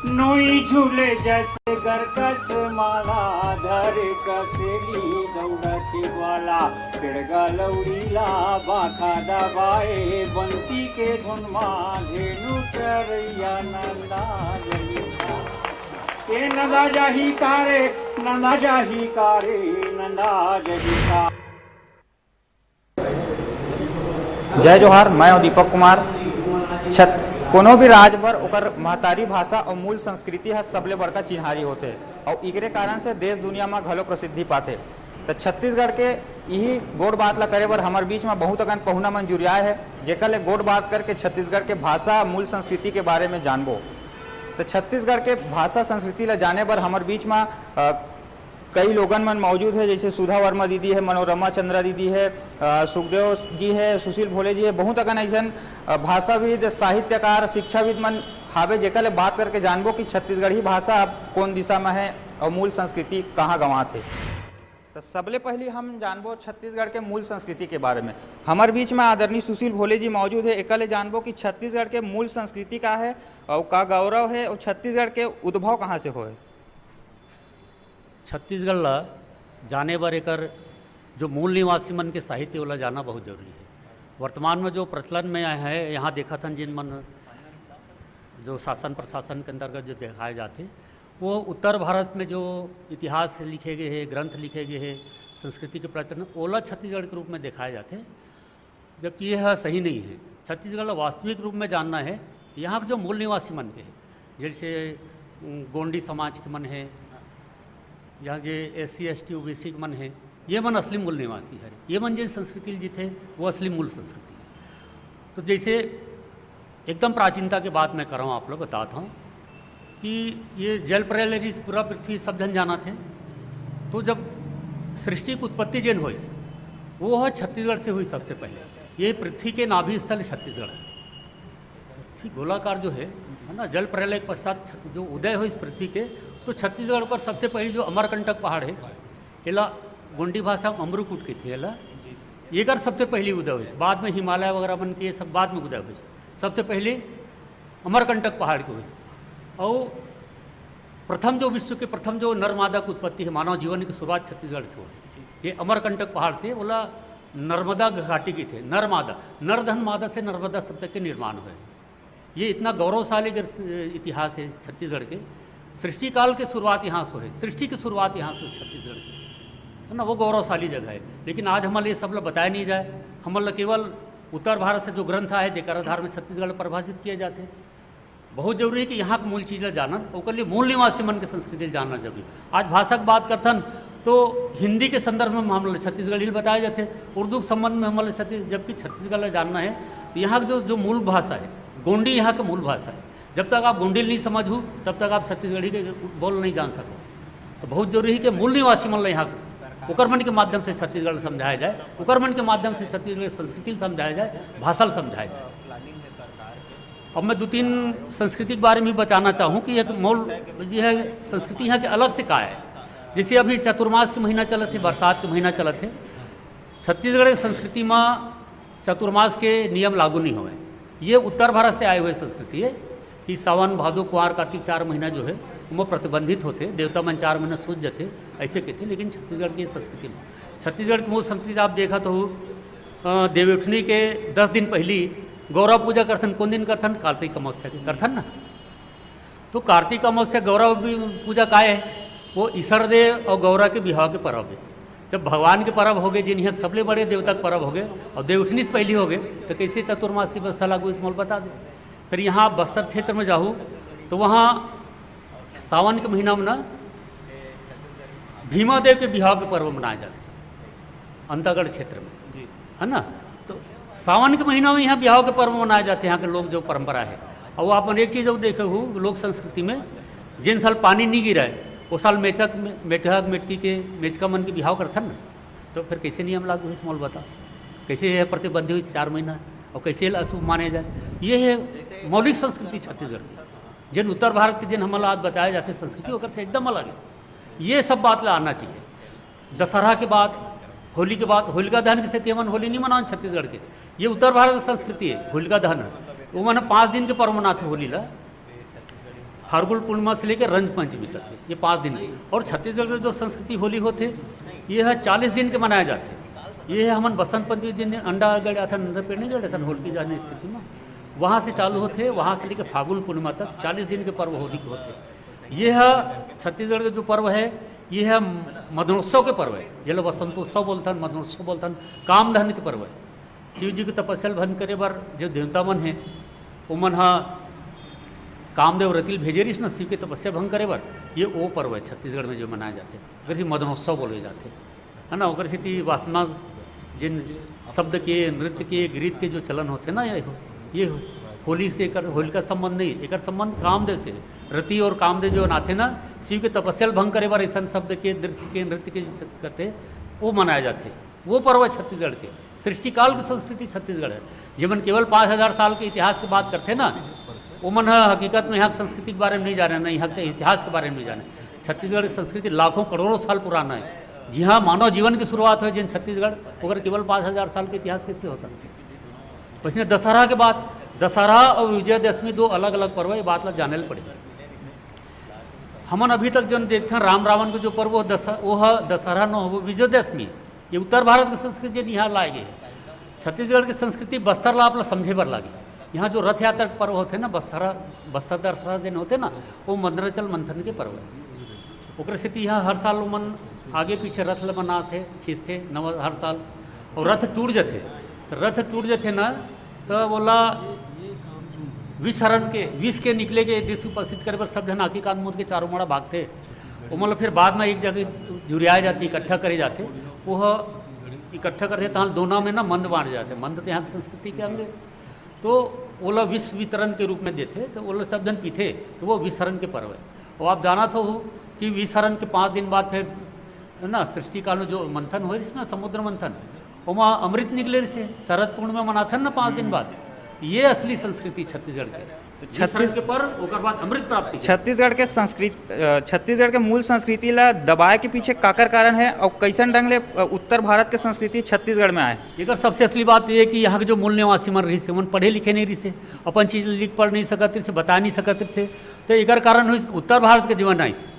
नोई झूले जस गरकस माला, धर कसेली दौड़त ग्वाला, पेड़गा लौड़ीला बाखा दबाए, बंसी के धुन मा धेनु चरैया नंदा जही का। ए नंदा जाही का रे, नंदा जाही का रे, नंदा जही का। जय जोहार, मैं हूं दीपक कुमार। छत-, कोनो भी राज बर ओकर महतारी भाषा और मूल संस्कृति ह सबले बड़का चिन्हारी होथे और इकरे कारण से देश दुनिया म घलो प्रसिद्धि पाथे। त छत्तीसगढ़ के इही गोठ बात ला करे बर हमर बीच म बहुत अकन पहुना मन जुरियाए हे, जेकर ले गोठ बात करके छत्तीसगढ़ के भाषा, मूल संस्कृति के बारे में जानबो। त छत्तीसगढ़ के भाषा संस्कृति ला जाने बर हमर बीच म, अ, कई लोगन मन मौजूद हे, जैसे सुधा वर्मा दीदी हे, मनोरमा चंद्रा दीदी हे, अ, सुखदेव जी हे, सुशील भोले जी हे, बहुत अकन अइसन, अ, भाषाविद, साहित्यकार, शिक्षाविद मन हावे, जेकर ले बात करके जानबो कि छत्तीसगढ़ी भाषा अब कोन दिशा म हे और मूल संस्कृति कहाँ गंवात हे। त सबले पहिली हम जानबो छत्तीसगढ़ के मूल संस्कृति के बारे में। हमर बीच में आदरणीय सुशील भोले जी मौजूद हे, एकर ले जानबो कि छत्तीसगढ़ के मूल संस्कृति का हे और का गौरव हे और छत्तीसगढ़ के उद्भव कहाँ से होए। छत्तीसगढ़ ला जाने बर एकर जो मूल निवासी मन के साहित्य, ओला जानना बहुत जरूरी हे। वर्तमान में जो प्रचलन में हे, यहाँ देखत हन जिन मन जो शासन प्रशासन के अंतर्गत जो देखाए जाथे, वो उत्तर भारत में जो इतिहास लिखे गए हे, ग्रंथ लिखे गए हे, संस्कृति के प्रचलन, ओला छत्तीसगढ़ के रूप में देखाए जाथे। जबकि यह सही नहीं हे। छत्तीसगढ़ ला वास्तविक रूप में जानना हे, यहाँ के जो मूल निवासी मन के हे, जैसे, उम, गोंडी समाज के मन हे, या जे SC, ST, OBC के मन हे, ये मन असली मूल निवासी हरे। ये मन जेन संस्कृति ल जीथे, वो असली मूल संस्कृति हे। तो जैसे एकदम प्राचीनता के बात मैं करहूँ, आप लोग बताता हूँ कि ये जल प्रलय रिहिस, पूरा पृथ्वी सब झन जानत हे। तो जब सृष्टि के उत्पत्ति जेन होइस, वो ह छत्तीसगढ़ से हुई सबसे पहले। ये पृथ्वी के नाभि स्थल छत्तीसगढ़ है। ठीक गोलाकार जो है, है ना, जल प्रलय के पश्चात छ-, जो उदय होइस पृथ्वी के, तो छत्तीसगढ़ पर सबसे पहली जो अमरकंटक पहाड़ है, एला गोंडी भाषा में अमरूकुट कहिथे एला। एकर सबसे पहली उदय होइस, बाद में हिमालय वगैरह मन के सब बाद में उदय होइस। सबसे पहले अमरकंटक पहाड़ के होइस। और प्रथम जो विश्व के प्रथम जो नर मादा के उत्पत्ति हे, मानव जीवन के शुरुआत छत्तीसगढ़ से होय। ये अमरकंटक पहाड़ से, ओला नर्मदा घाटी कथे। नर मादा, नर धन मादा से नर्मदा शब्द के निर्माण होय। ये इतना गौरवशाली अगर स-, इतिहास हे छत्तीसगढ़ के। सृष्टिकाल के शुरुआत यहाँ से होय, सृष्टि के शुरुआत यहाँ से होय छत्तीसगढ़ के, है ना, वो गौरवशाली जगह हे। लेकिन आज हमन ल ये सब ल बताय नहीं जाय, हमन ल केवल उत्तर भारत से जो ग्रंथ आए हे, जेकर आधार में छत्तीसगढ़ ल परिभाषित किया जाथे। बहुत जरूरी हे कि यहाँ के मूल चीज ल जानन, ओकर लिए मूल निवासी मन के संस्कृति ल जानना जरूरी हे। आज भाषा के बात करथन तो हिंदी के संदर्भ में हमन ल छत्तीसगढ़ी ल बताया जाथे, उर्दू के संबंध में हमन ल छत्तीस, जबकि छत्तीसगढ़ ल जानना हे तो यहाँ के जो, जो मूल भाषा हे, गोंडी यहाँ के मूल भाषा हे। जब तक आप गोंडी ल नहीं समझहू, तब तक आप छत्तीसगढ़ी के बोल नहीं जान सको। तो बहुत जरूरी हे कि मूल निवासी मन ल यहाँ ओकर मन के माध्यम से छत्तीसगढ़ ल समझाया जाए, ओकर मन के माध्यम से छत्तीसगढ़ के संस्कृति ल समझाया जाए, भाषा ल समझाया जाए। अब मैं दो तीन संस्कृति के बारे में भी बताना चाहूँ कि एक मूल, ये हे संस्कृति यहाँ के अलग से का हे। जैसे अभी चतुर्मास के महीना चलत हे, बरसात के महीना चलत हे, छत्तीसगढ़ के संस्कृति में चतुर्मास के नियम लागू नहीं होवे। ये उत्तर भारत से आए हुए संस्कृति हे कि सावन, भादो, कुआर, कार्तिक चार महीना जो हे, वो प्रतिबंधित होथे, देवता मन चार महीना सूत जथे, ऐसे कथे। लेकिन छत्तीसगढ़ की संस्कृति में, छत्तीसगढ़ की मूल संस्कृति आप देखत हो, अ, देवउठनी के दस दिन पहली गौरा पूजा करथन। कौन दिन करथन? कार्तिक अमावस्या के करथन ना। तो कार्तिक अमावस्या गौरा भी पूजा काय हे? वो ईसर देव और गौरा के बिहाव के परब हे। जब भगवान के परब होगे, जिन यहाँ सबले बड़े देवता के परब होगे और देवउठनी से पहली होगे, तो कैसे चतुर्मास की व्यवस्था लागू होइस, मोला बता दे। फिर यहाँ बस्तर क्षेत्र में जाहू तो वहाँ सावन के महीना में ना भीमा देव के बिहाव के पर्व मनाए जाथे अंतागढ़ क्षेत्र में, जी। है ना? तो सावन के महीना में यहाँ बिहाव के पर्व मनाए जाथे, यहाँ के लोग जो परंपरा हे। और वो अपन एक चीज और देखे हो लोक संस्कृति में, जिन साल पानी नहीं गिरा हे, वो साल मेचक, मेटहक, मेटकी के, मेचका मन के बिहाव करथन ना। तो फिर कैसे नियम लागू होइस, मोला बता, कैसे ये प्रतिबंध होइस चार महीना, और कैसे एला अशुभ माने जाए? ये हे मौलिक संस्कृति छत्तीसगढ़ की, जिन उत्तर भारत के, जिन हमन ला आज बताए जाथे संस्कृति, ओकर से एकदम अलग हे। ये सब बात ला आना चाहिए। दशहरा के बाद, होली के बाद, होलिका दहन के सेती हमन होली नहीं मनावन छत्तीसगढ़ के। ये उत्तर भारत के संस्कृति हे, होलिका दहन हे। वो मन पाँच दिन के पर्व मनाथे होली ला, फाल्गुन पूर्णिमा से लेकर रंग पंचमी तक के, ये पाँच दिन के। और छत्तीसगढ़ के जो संस्कृति होली होथे, ये ह चालीस दिन के मनाया जाथे। ये ह हमन बसंत पंचमी दिन, दिन अंडा गड़ाथन, अंडा पेड़ नहीं गड़ाथन, होलिका दहन स्थिति में, वहाँ से चालू होथे, वहाँ से लेकर फाल्गुन पूर्णिमा तक चालीस दिन के पर्व होली के होथे। ये ह छत्तीसगढ़ के जो पर्व हे, ये ह मदनोत्सव के पर्व हे, जेला वसंतोत्सव बोलथन, मदनोत्सव बोलथन, कामधन के पर्व हे। शिव जी के तपस्या ल भंग करे बर जो देवता मन हे, ओमन ह कामदेव रति ल भेजे रिहिस ना शिव के तपस्या भंग करे बर, ये वो पर्व हे छत्तीसगढ़ में जो मनाए जाथे, ओकर सेती मदनोत्सव बोले जाथे, है ना। ओकर सेती वासना, जिन शब्द के, नृत्य के, गीत के जो चलन होथे ना, ये हो, ये हो, होली से एकर, होलिका संबंध नहीं, एकर संबंध कामदेव से। रति और कामदेव जो नाथे ना, शिव के तपस्या ल भंग करे बर ऐसन शब्द के, दृश्य के, नृत्य के जैसे करथे, वो मनाए जाथे। वो पर्व हे छत्तीसगढ़ के, सृष्टिकाल की संस्कृति छत्तीसगढ़ हे। जेमन केवल पाँच हजार साल के इतिहास के बात करथे ना, ओमन ह हकीकत में यहाँ के संस्कृति के बारे में नहीं जाने, ना यहाँ के इतिहास के बारे में नहीं जाने। छत्तीसगढ़ की संस्कृति लाखों करोड़ों साल पुराना हे। जिहाँ मानव जीवन की शुरुआत होय, जिन छत्तीसगढ़, ओकर केवल पाँच हजार साल के इतिहास कैसे हो सकथे? वैसने दशहरा के बाद, दशहरा और विजयदशमी दो अलग-अलग पर्व हे, ये बात ला जाने ल पड़ही। हमन अभी तक जोन देखथन राम रावण के जो पर्व, वो दश-, वो ह दशहरा न हो, वो विजयदशमी। ये उत्तर भारत के संस्कृति जेन यहाँ लाए गे हे। छत्तीसगढ़ के संस्कृति बस्तर ला आप ला समझे बर लागे। यहाँ जो रथ यात्रा के पर्व होथे ना, बस्तर, बस्तर दशहरा जेन होथे ना, वो मंदराचल मंथन के पर्व हे। ओकरे सेती यहाँ हर साल ओमन आगे पीछे रथ ल बनाथे, खींचथे नवा हर साल, और रथ टूट जथे। तो रथ टूट जथे ना, तो बोला विष हरण के, विष के निकले के दृश्य उपस्थित करे बर सब झन आँखी कान मूंद के चारों मुड़ा भागथे। ओमन ल फिर बाद में एक जगह जुरियाए जाथे, इकट्ठा करे जाथे। वो ह इकट्ठा करथे, तहाँ दोना में ना मंद बांट जाथे। मंद तो यहाँ के संस्कृति के अंग हे। तो ओला विष वितरण के रूप में देथे, तो ओला सब झन पीथे, तो वो विष हरण के पर्व हे। और आप जानत हो कि विष हरण के पाँच दिन बाद फिर, है ना, सृष्टि काल में जो मंथन होय रिहिस ना, समुद्र मंथन, ओमा अमृत निकले रिहिस हे, शरद पूर्णिमा मनाथन ना पाँच दिन बाद। ये असली संस्कृति छत्तीसगढ़ के। तो छत्तीस के पर ओकर बाद अमृत प्राप्ति के। छत्तीसगढ़ के संस्कृत अ, छत्तीसगढ़ के मूल संस्कृति ला दबाए के पीछे काकर कारण है और कैसन ढंग ले अ, उत्तर भारत के संस्कृति छत्तीसगढ़ में आए? एकर सबसे असली बात ये है कि यहाँ के जो मूल निवासी मन रहिस हे, ओमन पढ़े लिखे नहीं रहिस हे, अपन चीज लिख पढ़ नहीं सकत रहिस हे, बता नहीं सकत रहिस हे। तो एकर कारण होइस उत्तर भारत के जीवन आइस।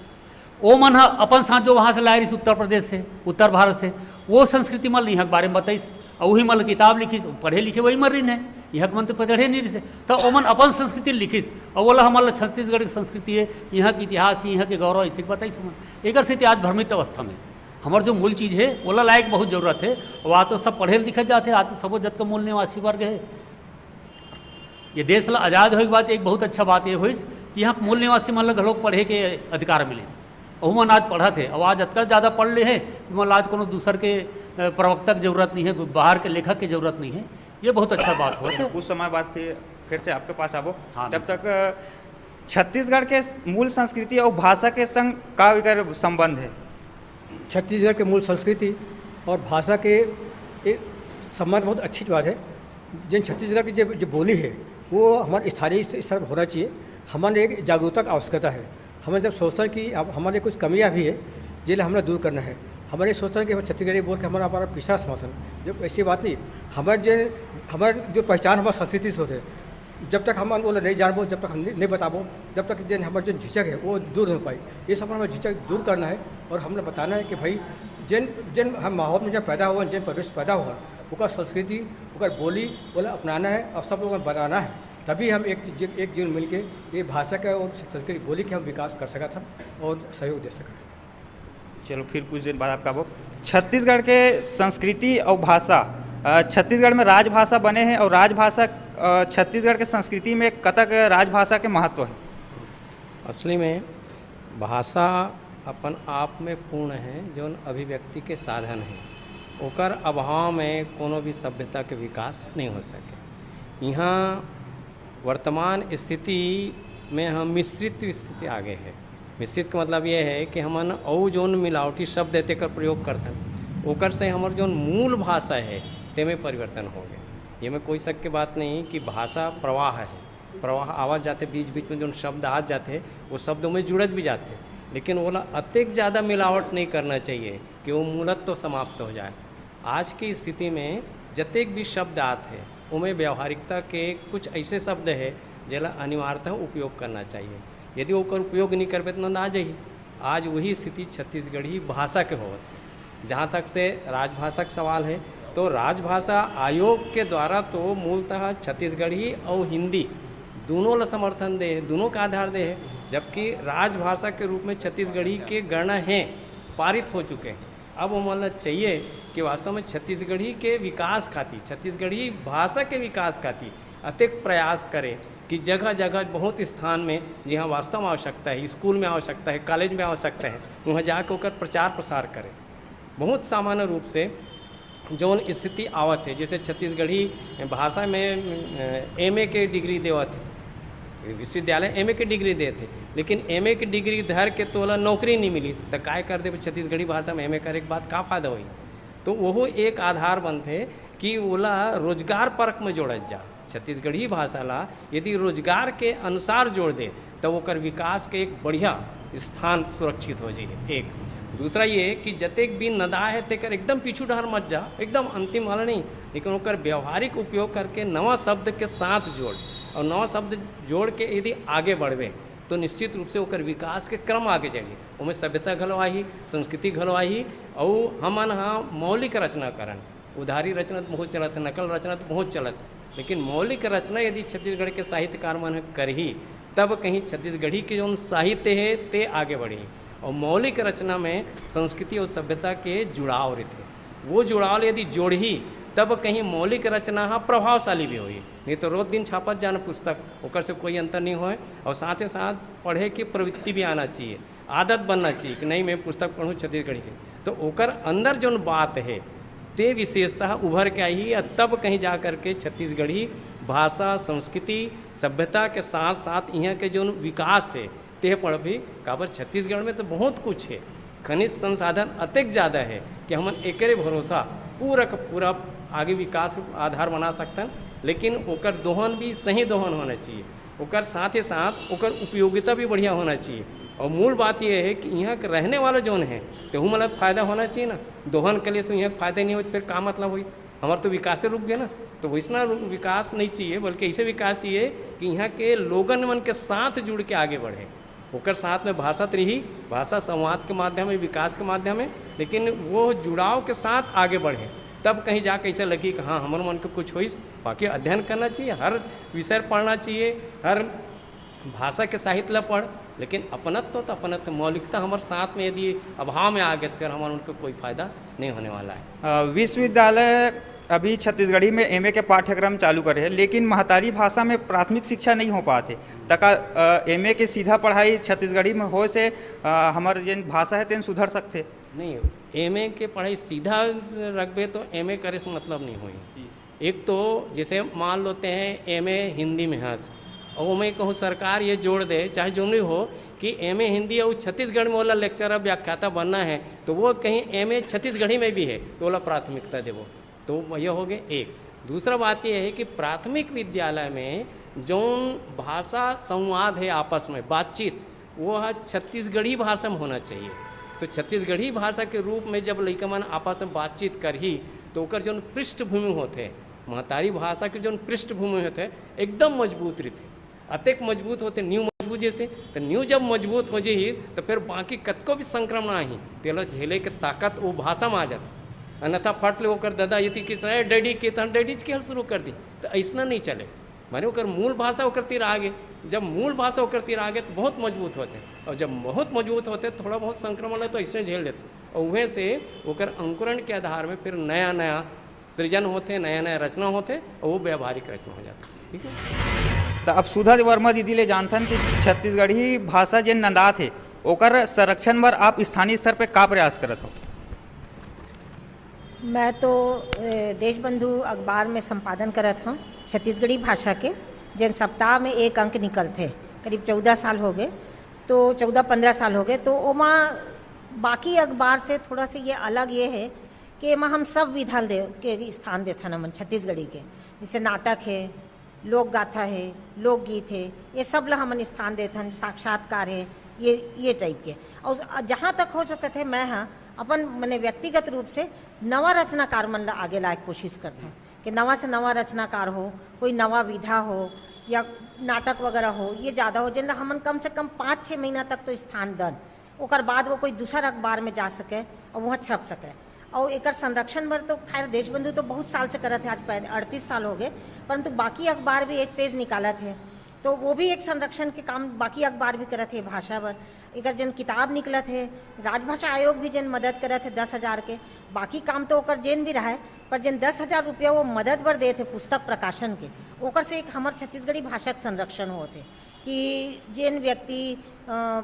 ओमन ह अपन साथ जो वहाँ से लाए रहिस उत्तर प्रदेश से, उत्तर भारत से, वो संस्कृति मन ल इहाँ के बारे में बताइस। और वही मन ल किताब लिखिस, पढ़े लिखे वही मन रहिन हे, इहाँ के मन तो पढ़े नहीं रहिस हे। तो ओमन अपन संस्कृति लिखिस, और ओला हमन ल छत्तीसगढ़ की संस्कृति है, यहाँ के इतिहास है, यहाँ के गौरव, इसे बताइस ओमन। एकर सेती आज भ्रमित अवस्था में हमर जो मूल चीज है, ओला लाए के बहुत जरूरत है। और आज तो सब पढ़े लिखे जाते, आज तो सबो जत का मूल निवासी वर्ग है। ये देश ला आजाद होए के बाद एक बहुत अच्छा बात ये होइस कि यहाँ के मूल निवासी मन ला घलोक पढ़े के अधिकार मिलिस। ओहू मन आज पढ़त हे, और आज अतका ज्यादा पढ़ ले हे कि मन ला आज कोनो दूसर के, अ, प्रवक्ता के जरूरत नहीं है, बाहर के लेखक के जरूरत नहीं है। ये बहुत अच्छा बात होत है। कुछ समय बाद फिर, फिर से आपके पास आबो। हाँ, जब तक, अ, छत्तीसगढ़ के मूल संस्कृति और भाषा के संग का एकर संबंध है? छत्तीसगढ़ के मूल संस्कृति और भाषा के एक संबंध बहुत अच्छी बात है। जिन छत्तीसगढ़ की जो, जो बोली है, वो हमारे स्थानीय स्तर पर होना चाहिए। हमारे एक जागरूकता की आवश्यकता है। हमें जब सोचता है कि अब हमारे कुछ कमियां भी है, जिन्हें हमें दूर करना है। हमारे सोचता है कि हम छत्तीसगढ़ी बोल के हमारा, हमारा पिछड़ा समाज है। जब ऐसी बात नहीं, हमारे जो, हमारे जो पहचान हमारी संस्कृति से होते हैं, जब तक हम वो नहीं जानबो, जब तक हम नहीं, नहीं बताबो, जब तक जिन हमारे जो झिझक है, वो दूर नहीं हो पाई। ये सब हमें झिझक दूर करना है और हमने बताना है कि भाई, जिन, जिन हम माहौल में जब पैदा हुआ, जिन परिवेश पैदा हुआ, ओकर संस्कृति, ओकर बोली, ओला अपनाना है और सब लोगों को बताना है। तभी हम एक, एक जुट मिलके ये भाषा का और संस्कृति बोली के हम विकास कर सकत हन और सहयोग दे सकत हन। चलो, फिर कुछ दिन बाद आपका वो छत्तीसगढ़ के संस्कृति और भाषा, अ, छत्तीसगढ़ में राजभाषा बने हैं और राजभाषा, अ, छत्तीसगढ़ के संस्कृति में कतक राजभाषा के महत्व है? असली में भाषा अपन आप में पूर्ण है, जौन अभिव्यक्ति के साधन है। ओकर अभाव में कोनो भी सभ्यता के विकास नहीं हो सके। यहाँ वर्तमान स्थिति में हम मिश्रित स्थिति आ गए है। मिश्रित का मतलब ये है कि हमन अउ जौन मिलावटी शब्द है, तेकर प्रयोग करथन, ओकर से हमर जौन मूल भाषा है, तेमे परिवर्तन हो गए। ये में कोई शक के बात नहीं कि भाषा प्रवाह है, प्रवाह आवत जाथे, बीच-बीच में जौन शब्द आत जाथे, वो शब्द में जुड़त भी जाथे, लेकिन ओला अतेक ज़्यादा मिलावट नहीं करना चाहिए कि वो मूलत तो समाप्त हो जाए। आज की स्थिति में जतेक भी शब्द आत हे, ओमे व्यावहारिकता के कुछ ऐसे शब्द हे, जेला अनिवार्यतः उपयोग करना चाहिए। यदि ओकर उपयोग नहीं करबे, तो नंदा जाही। आज वही स्थिति छत्तीसगढ़ी भाषा के होवत हे। जहाँ तक से राजभाषा के सवाल है, तो राजभाषा आयोग के द्वारा तो मूलतः छत्तीसगढ़ी और हिंदी दोनों ला समर्थन दे हे, दोनों का आधार दे हे, जबकि राजभाषा के रूप में छत्तीसगढ़ी के गणना है, पारित हो चुके हैं। अब ओमन ला चाहिए कि वास्तव में छत्तीसगढ़ी के विकास खातिर, छत्तीसगढ़ी भाषा के विकास खातिर अतेक प्रयास करे कि जगह-जगह बहुत स्थान में जहाँ वास्तव में आवश्यकता है, स्कूल में आवश्यकता है, कॉलेज में आवश्यकता है, वहाँ जाके ओकर प्रचार प्रसार करे। बहुत सामान्य रूप से जौन स्थिति आवत है, जैसे छत्तीसगढ़ी भाषा में, अ, एमए के डिग्री देवत है, विश्वविद्यालय एमए के डिग्री देत है, लेकिन एमए के डिग्री धर के तोला नौकरी नहीं मिली, तो काय कर देबे? छत्तीसगढ़ी भाषा में एमए करे के बाद का फायदा होई? तो वह एक आधार बनथे कि ओला रोजगार परक में जोड़त जा। छत्तीसगढ़ी भाषा ला यदि रोजगार के अनुसार जोड़ दे, तो ओकर विकास के एक बढ़िया स्थान सुरक्षित हो जाइए। एक दूसरा ये कि जतेक भी नदा है, तेकर एकदम पीछू डहर मत जा, एकदम अंतिम वाला नहीं, लेकिन ओकर व्यावहारिक उपयोग करके नवा शब्द के साथ जोड़, और नवा शब्द जोड़ के यदि आगे बढ़बे, तो निश्चित रूप से ओकर विकास के क्रम आगे चढ़ी। ओमे सभ्यता घलो आही, संस्कृति घलो आही, अउ हमन ह मौलिक रचना करन। उधारी रचना तो बहुत चलत है, नकल रचना तो बहुत चलत है, लेकिन मौलिक रचना यदि छत्तीसगढ़ के साहित्यकार मन ह करही, तब कहीं छत्तीसगढ़ी के जौन साहित्य है, ते आगे बढ़ही। और मौलिक रचना में संस्कृति और सभ्यता के जुड़ाव रहिथे। वो जुड़ाव ल यदि जोड़ही, तब कहीं मौलिक रचना ह प्रभावशाली भी होही। नहीं तो रोज दिन छापत जाना पुस्तक, ओकर से कोई अंतर नहीं होय। और साथ ही साथ पढ़े की प्रवृत्ति भी आना चाहिए, आदत बनना चाहिए कि नहीं, मैं पुस्तक पढ़ूँ छत्तीसगढ़ी के। तो ओकर अंदर जौन बात है, ते विशेषतः उभर के आही, या तब कहीं जा करके छत्तीसगढ़ी भाषा, संस्कृति, सभ्यता के साथ साथ यहाँ के जौन विकास है, तेह पढ़बही। काबर, छत्तीसगढ़ में तो बहुत कुछ है, खनिज संसाधन अतेक ज़्यादा है कि हमन एकरे भरोसा पूरा का पूरा आगे विकास आधार बना सकथन, लेकिन ओकर दोहन भी सही दोहन होना चाहिए। ओकर साथ ही साथ ओकर उपयोगिता भी बढ़िया होना चाहिए। और मूल बात ये है कि यहाँ के रहने वाला जौन है, तेहू मन ला फायदा होना चाहिए ना। दोहन कले से यहाँ के फायदा नहीं होत, फिर का मतलब होइस? हमार तो विकासे रुक गया ना। तो वैसना विकास नहीं चाहिए, बल्कि ऐसे विकास चाहिए कि यहाँ के लोगन मन के साथ जुड़ के आगे बढ़े। ओकर साथ में भाषा त रही, भाषा संवाद के माध्यम है, विकास के माध्यम है, लेकिन वो जुड़ाव के साथ आगे बढ़े, तब कहीं जाके ऐसे लगी कि हाँ, हमर मन के कुछ होइस। बाकी अध्ययन करना चाहिए, हर विषय पढ़ना चाहिए, हर भाषा के साहित्य ला पढ़, लेकिन अपनत्व तो अपनत्व, मौलिकता हमर साथ में यदि अभाव में आ गए, तो फिर हमर उनके कोई फायदा नहीं होने वाला है। अ, विश्वविद्यालय अभी छत्तीसगढ़ी में एमए के पाठ्यक्रम चालू करे है, लेकिन महतारी भाषा में प्राथमिक शिक्षा नहीं हो पात है। तका, अ, एमए के सीधा पढ़ाई छत्तीसगढ़ी में होए से, अ, हमर जेन भाषा है, तेन सुधर सकथे। नहीं, एमए के पढ़ाई सीधा रखबे तो एमए करे से मतलब नहीं होई। एक तो जैसे मान लेते हैं एमए हिंदी में हस, और मैं कहूँ सरकार ये जोड़ दे, चाहे जो भी हो, कि एमए हिंदी और छत्तीसगढ़ में वाला लेक्चरर व्याख्याता बनना है, तो वो कहीं एमए छत्तीसगढ़ी में भी है, तो वाला प्राथमिकता देवो, तो ये हो गए एक। दूसरा बात ये है कि प्राथमिक विद्यालय में जौन भाषा संवाद है, आपस में बातचीत, वो ह छत्तीसगढ़ी भाषा में होना चाहिए। तो छत्तीसगढ़ी भाषा के रूप में जब लइका मन आपस में बातचीत करही, तो ओकर जौन पृष्ठभूमि होथे, महतारी भाषा के जौन पृष्ठभूमि होथे, एकदम मजबूत रहिथे। अतेक मजबूत होथे, नींव मजबूत जैसे, तो नींव जब मजबूत हो जाही, तो फिर बाकी कतको भी संक्रमण आही, तेला झेले के ताकत वो भाषा में आ जाथे। अन्यथा फट ले ओकर ददा यदि किस "ए, डैडी" के, तहन डैडीज के हल शुरू कर दी, तो ऐसना नहीं चले। माने ओकर मूल भाषा ओकर तीर आगे, जब मूल भाषा ओकर तीर आगे, तो बहुत मजबूत होथे, और जब बहुत मजबूत होथे, थोड़ा बहुत संक्रमण ले तो ऐसने झेल लेथे, और उहें से ओकर अंकुरण के आधार में फिर नया नया सृजन होथे, नया नया रचना होथे, और वो व्यावहारिक रचना हो जाथे। ठीक है। तो अब सुधा वर्मा दीदी ले जानथन कि छत्तीसगढ़ी भाषा जेन नंदात हे, ओकर संरक्षण बर आप स्थानीय स्तर पे का प्रयास करत हो? मैं तो, ए, देशबंधु अखबार में संपादन करत हौं छत्तीसगढ़ी भाषा के, जेन सप्ताह में एक अंक निकलथे। करीब चौदह साल हो गए, तो चौदह पन्द्रह साल हो गए, तो ओमा बाकी अखबार से थोड़ा सा ये अलग ये है कि एमा हम सब विधा दे, के स्थान देथन हमन छत्तीसगढ़ी के, जैसे नाटक है, लोक गाथा है, लोकगीत है, ये सब ला हमन स्थान देथन, साक्षात्कार है, ये, ये टाइप के। और जहाँ तक हो सकत है, मैं ह अपन मने व्यक्तिगत रूप से नवा रचनाकार मन ला आगे लाए के कोशिश करथन कि नवा से नवा रचनाकार हो, कोई नवा विधा हो या नाटक वगैरह हो, ये ज़्यादा हो, जेन ला हमन कम से कम पाँच छः महीना तक तो स्थान दन। ओकर बाद वो कोई दूसर अखबार में जा सके और वहाँ छप सके। और एकर संरक्षण बर तो खैर देशबंधु तो बहुत साल से करत है, आज पै-, अड़तीस साल हो गए, परंतु बाकी अखबार भी एक पेज निकालत है, तो वो भी एक संरक्षण के काम बाकी अखबार भी करत है भाषा बर। एकर जेन किताब निकलत है, राजभाषा आयोग भी जेन मदद करत है दस हजार के, बाकी काम तो ओकर जेन भी रहा है, पर जेन दस हजार रुपया वो मदद बर देत है पुस्तक प्रकाशन के, ओकर से एक हमर छत्तीसगढ़ी भाषा के संरक्षण होत है। कि जेन व्यक्ति, अ,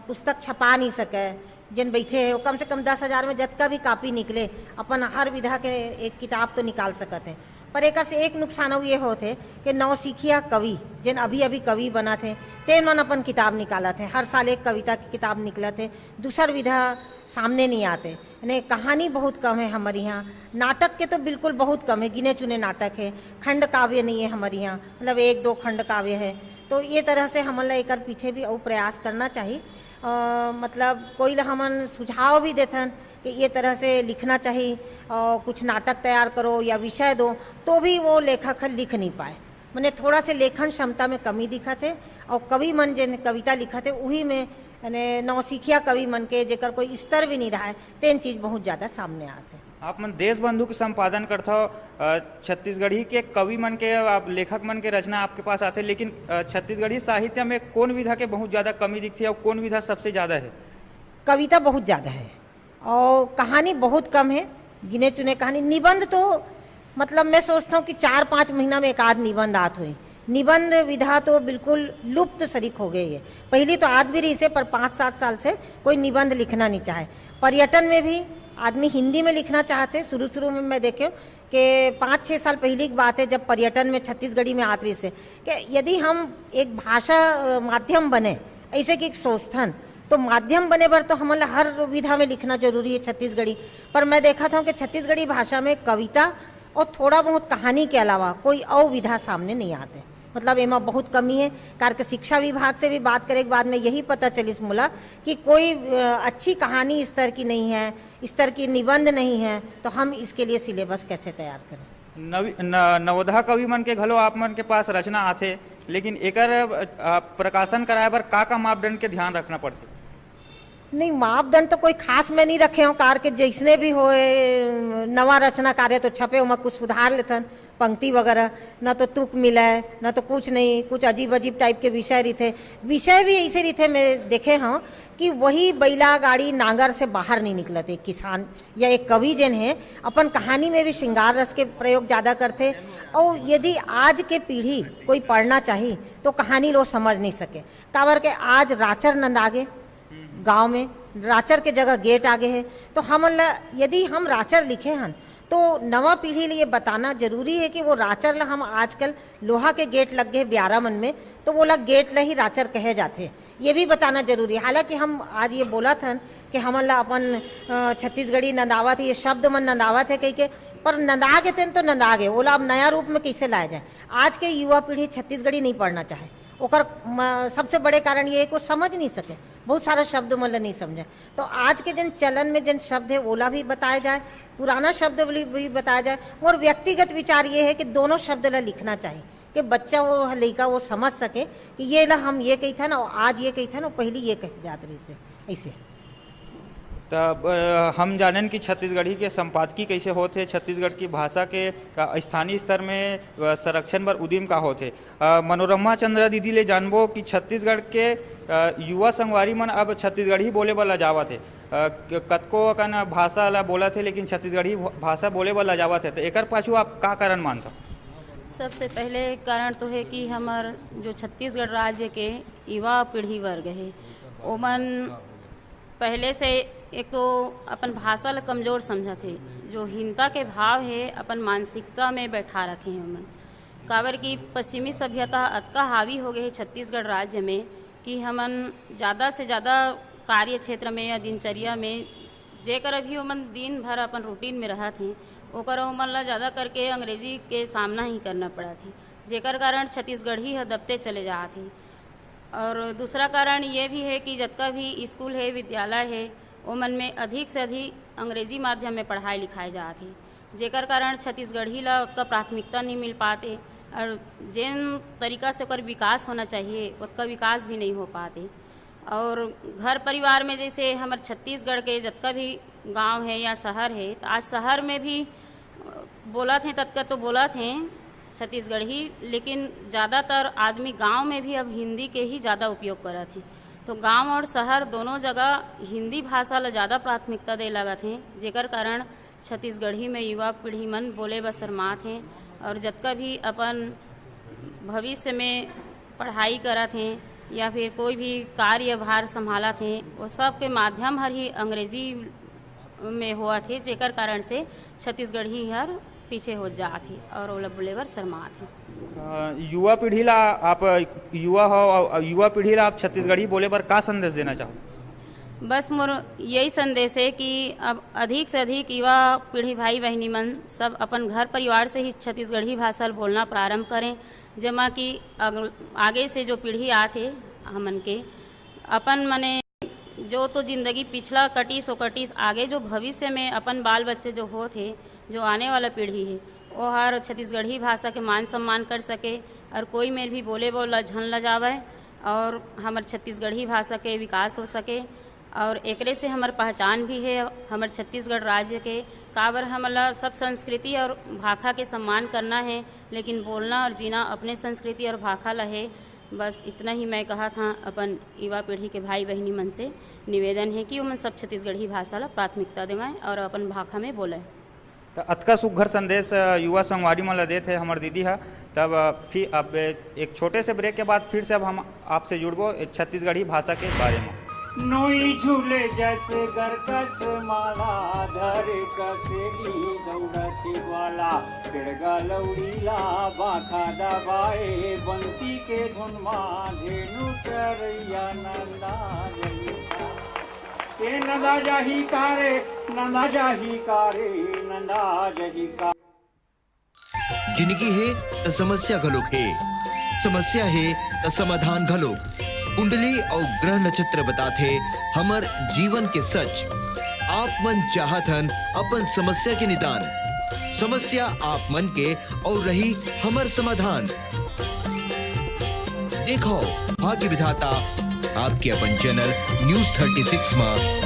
पुस्तक छपा नहीं सके, जेन बैठे है, वो कम से कम दस हजार में जतका भी कॉपी निकले, अपन हर विधा के एक किताब तो निकाल सकत है। पर एकर से एक नुकसान अउ ये होत है कि नौसिखिया कवि, जेन अभी-अभी कवि बनत है, तेन मन अपन किताब निकालत है। हर साल एक कविता की किताब निकलत है, दूसर विधा सामने नहीं आते। यानी कहानी बहुत कम है हमर यहाँ। नाटक के तो बिल्कुल बहुत कम है, गिने चुने नाटक है, खंड काव्य नहीं है हमर यहाँ, मतलब एक दो खंड काव्य है। तो ये तरह से हमन ला एकर पीछे भी अउ प्रयास करना चाहिए। अ, मतलब कोई ला हमन सुझाव भी देथन कि ये तरह से लिखना चाहिए, और कुछ नाटक तैयार करो या विषय दो, तो भी वो लेखक ह लिख नहीं पाए। मने थोड़ा से लेखन क्षमता में कमी दिखत है, और कवि मन जेन कविता लिखत है, उही में, यानी नौसिखिया कवि मन के, जेकर कोई स्तर भी नहीं रहा है, तेन चीज बहुत ज्यादा सामने आत है। आप मन देशबंधु के संपादन करथव, अ, छत्तीसगढ़ी के कवि मन के, आप लेखक मन के रचना आपके पास आथे, लेकिन, अ, छत्तीसगढ़ी साहित्य में कौन विधा के बहुत ज्यादा कमी दिखथे और कौन विधा सबसे ज्यादा है? कविता बहुत ज्यादा है और कहानी बहुत कम है, गिने चुने कहानी। निबंध तो, मतलब, मैं सोचता हूँ कि चार पाँच महीना में एक आध निबंध आत होई। निबंध विधा तो बिल्कुल लुप्त सरीक हो गई है। पहली तो आत भी रहिसे, पर पाँच सात साल से कोई निबंध लिखना नहीं चाहे। पर्यटन में भी आदमी हिंदी में लिखना चाहते। शुरू शुरू में मैं देखे कि पाँच छः साल पहली की बात है, जब पर्यटन में छत्तीसगढ़ी में आत रहिसे कि यदि हम एक भाषा, अ, माध्यम बने, ऐसे कि एक संस्थान, तो माध्यम बने बर तो हमन ला हर विधा में लिखना जरूरी है छत्तीसगढ़ी। पर मैं देखत हूँ कि छत्तीसगढ़ी भाषा में कविता और थोड़ा बहुत कहानी के अलावा कोई और विधा सामने नहीं आते। मतलब एमा बहुत कमी है। कार के शिक्षा विभाग से भी बात करे के बाद में यही पता चलिस मोला कि कोई अ, अच्छी कहानी इस तरह की नहीं है, इस तरह की निबंध नहीं है, तो हम इसके लिए सिलेबस कैसे तैयार करें? नवी न, नवोधा कवि मन के घलो आप मन के पास रचना आथे, लेकिन एकर अ, प्रकाशन कराए बर का का मापदंड के ध्यान रखना पड़थे? नहीं, मापदंड तो कोई खास मैं नहीं रखे हूँ। कार के जैसने भी होए, नवा रचना कार्य तो छपे, ओमा कुछ सुधार लेथन, पंक्ति वगैरह, ना तो तुक मिलय, ना तो कुछ नहीं, कुछ अजीब अजीब टाइप के विषय रहिथे। विषय भी ऐसे रहिथे, मैं देखे हूँ कि वही बैला गाड़ी नांगर से बाहर नहीं निकलत। एक किसान या एक कवि जेन है, अपन कहानी में भी श्रृंगार रस के प्रयोग ज्यादा करथे। और यदि आज के पीढ़ी कोई पढ़ना चाही तो कहानी लो समझ नहीं सके, काबर के आज राचर नंदागे गांव में, राचर के जगह गेट आगे है। तो हमन ला, यदि हम राचर लिखे हन, तो नवा पीढ़ी ले ये बताना जरूरी है कि वो राचर ला हम आजकल लोहा के गेट लग गए ब्यारा मन में, तो वो ला गेट ला ही राचर कहे जाथे, ये भी बताना जरूरी है। हालांकि हम आज ये बोलत हन कि हमन ला अपन अ, छत्तीसगढ़ी नंदावत है, ये शब्द मन नंदावत है कह के, पर नंदा के तेन तो नंदा गए, ओला अब नया रूप में कैसे लाया जाए? आज के युवा पीढ़ी छत्तीसगढ़ी नहीं पढ़ना चाहे, ओकर म, सबसे बड़े कारण ये है कि वो समझ नहीं सके, बहुत सारा शब्द मन ला नहीं समझे। तो आज के जन चलन में जन शब्द है, ओला भी बताया जाए, पुराना शब्द भी भी बताया जाए। और व्यक्तिगत विचार ये है कि दोनों शब्द ला लिखना चाहिए कि बच्चा, वो लइका, वो समझ सके कि ये ला हम ये कहिथन और आज ये कहिथन और पहली ये कहे जात रहिस हे, ऐसे। तब अ, हम जानेन कि छत्तीसगढ़ी के संपादकी कैसे होत हे, छत्तीसगढ़ की भाषा के अ, स्थानीय स्तर में अ, संरक्षण बर उदिम का होत हे। अ, मनोरमा चंद्रा दीदी ले जानबो कि छत्तीसगढ़ के अ, युवा संगवारी मन अब छत्तीसगढ़ी बोले बर लजावत हे। अ, क-, कतको अकन भाषा ला बोलत हे, लेकिन छत्तीसगढ़ी भ-, भाषा बोले बर लजावत हे, तो एकर पाछू आप का कारण मानथव? सबसे पहले कारण तो है कि हमर जो छत्तीसगढ़ राज्य के युवा पीढ़ी वर्ग है, ओमन पहले से एक तो अपन भाषा ला कमजोर समझत हे, जो हीनता के भाव है अपन मानसिकता में बैठा रखे हैं ओमन। काबर कि पश्चिमी सभ्यता अतका हावी हो गए है छत्तीसगढ़ राज्य में कि हमन ज़्यादा से ज़्यादा कार्य क्षेत्र में या दिनचर्या में जेकर अभी ओमन दिन भर अपन रूटीन में रहत हैं, ओकर ओमन ला ज़्यादा करके अंग्रेजी के सामना ही करना पड़त हे, जेकर कारण छत्तीसगढ़ी ह दबते चले जात हे। और दूसरा कारण ये भी है कि जतका भी स्कूल है, विद्यालय है, ओमन में अधिक से अधिक अंग्रेजी माध्यम में पढ़ाई लिखाए जात हे, जेकर कारण छत्तीसगढ़ी ला ओतका प्राथमिकता नहीं मिल पाते और जेन तरीका से ओकर विकास होना चाहिए, ओतका विकास भी नहीं हो पाते। और घर परिवार में जैसे हमर छत्तीसगढ़ के जतका भी गांव है या शहर है, तो आज शहर में भी, अ, बोलत हैं, ततका तो बोलत हैं छत्तीसगढ़ी, लेकिन ज़्यादातर आदमी गांव में भी अब हिंदी के ही ज़्यादा उपयोग करत हैं। तो गांव और शहर दोनों जगह हिंदी भाषा ला ज़्यादा प्राथमिकता दे लगत हैं, जेकर कारण छत्तीसगढ़ी में युवा पीढ़ी मन बोले बर शर्मात हैं और जतका भी अपन भविष्य में पढ़ाई करत हैं या फिर कोई भी कार्यभार संभालत हैं, वो सब के माध्यम हर ही अंग्रेजी में होवत हे, जेकर कारण से छत्तीसगढ़ी हर पीछे हो जात हे और ओला बोले बर शर्मात हे। अ, युवा पीढ़ी ला आप, युवा हो, युवा पीढ़ी ला आप छत्तीसगढ़ी बोले बर का संदेश देना चाहो? बस मोर यही संदेश है कि अब अधिक से अधिक युवा पीढ़ी भाई बहिनी मन सब अपन घर परिवार से ही छत्तीसगढ़ी भाषा ल बोलना प्रारंभ करें, जेमा कि अग-, आगे से जो पीढ़ी आत हे हमन के अपन मने जो तो जिंदगी पिछला कटिस ओ कटिस, आगे जो भविष्य में अपन बाल बच्चे जो होत हे, जो आने वाला पीढ़ी हे, वो हर छत्तीसगढ़ी भाषा के मान सम्मान कर सके और कोई मेर भी बोले बोला झन ल जावय और हमर छत्तीसगढ़ी भाषा के विकास हो सके। और एकरे से हमर पहचान भी है हमर छत्तीसगढ़ राज्य के। काबर हमला सब संस्कृति और भाखा के सम्मान करना है, लेकिन बोलना और जीना अपने संस्कृति और भाखा ला है। बस इतना ही मैं कहत हाँ अपन युवा पीढ़ी के भाई बहिनी मन से निवेदन है कि ओमन सब छत्तीसगढ़ी भाषा ला प्राथमिकता देवैं और अपन भाखा में बोलें। त अतका सुघर संदेश, अ, युवा संगवारी मन ल देत हे हमर दीदी ह। तब, अ, फिर अब एक छोटे से ब्रेक के बाद फिर से अब हम आपसे जुड़बो एक छत्तीसगढ़ी भाषा के बारे में। नोई झूले जस गरकस माला धर कसेली दौड़त ग्वाला, पेड़गा लौड़ी ला बाखा दबाए बंसी के धुन मा धेनु चरैया नंदा जइसा। ए नंदा जाही का रे, नंदा जाही का रे, नंदा जाही का। जिनगी हे त समस्या घलोक हे। समस्या हे त समाधान घलो। कुंडली अउ ग्रह नक्षत्र बताथे हमर जीवन के सच। आप मन चाहत हन अपन समस्या के निदान, समस्या आप मन के अउ रही हमर समाधान। देखो भाग्य विधाता आपके अपन चैनल न्यूज़ थर्टी सिक्स मा।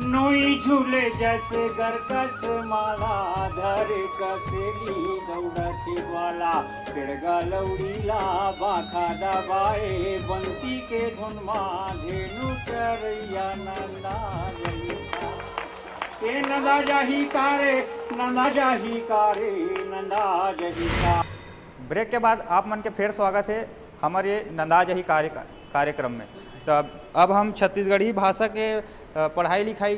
नोई झूले जस गरकस माला, धर कसेली दौड़त ग्वाला, पेड़गा लौड़ीला बाखा दबाए, बंसी के धुन मा धेनु चरैया नंदा जही का। ए नंदा जाही का रे, नंदा जाही का रे, नंदा जाही का। ब्रेक के बाद आप मन के फेर स्वागत हे हमर ये नंदा जाही कार्य-, कार्यक्रम में। त अब हम छत्तीसगढ़ी भाषा के, अ, पढ़ाई लिखाई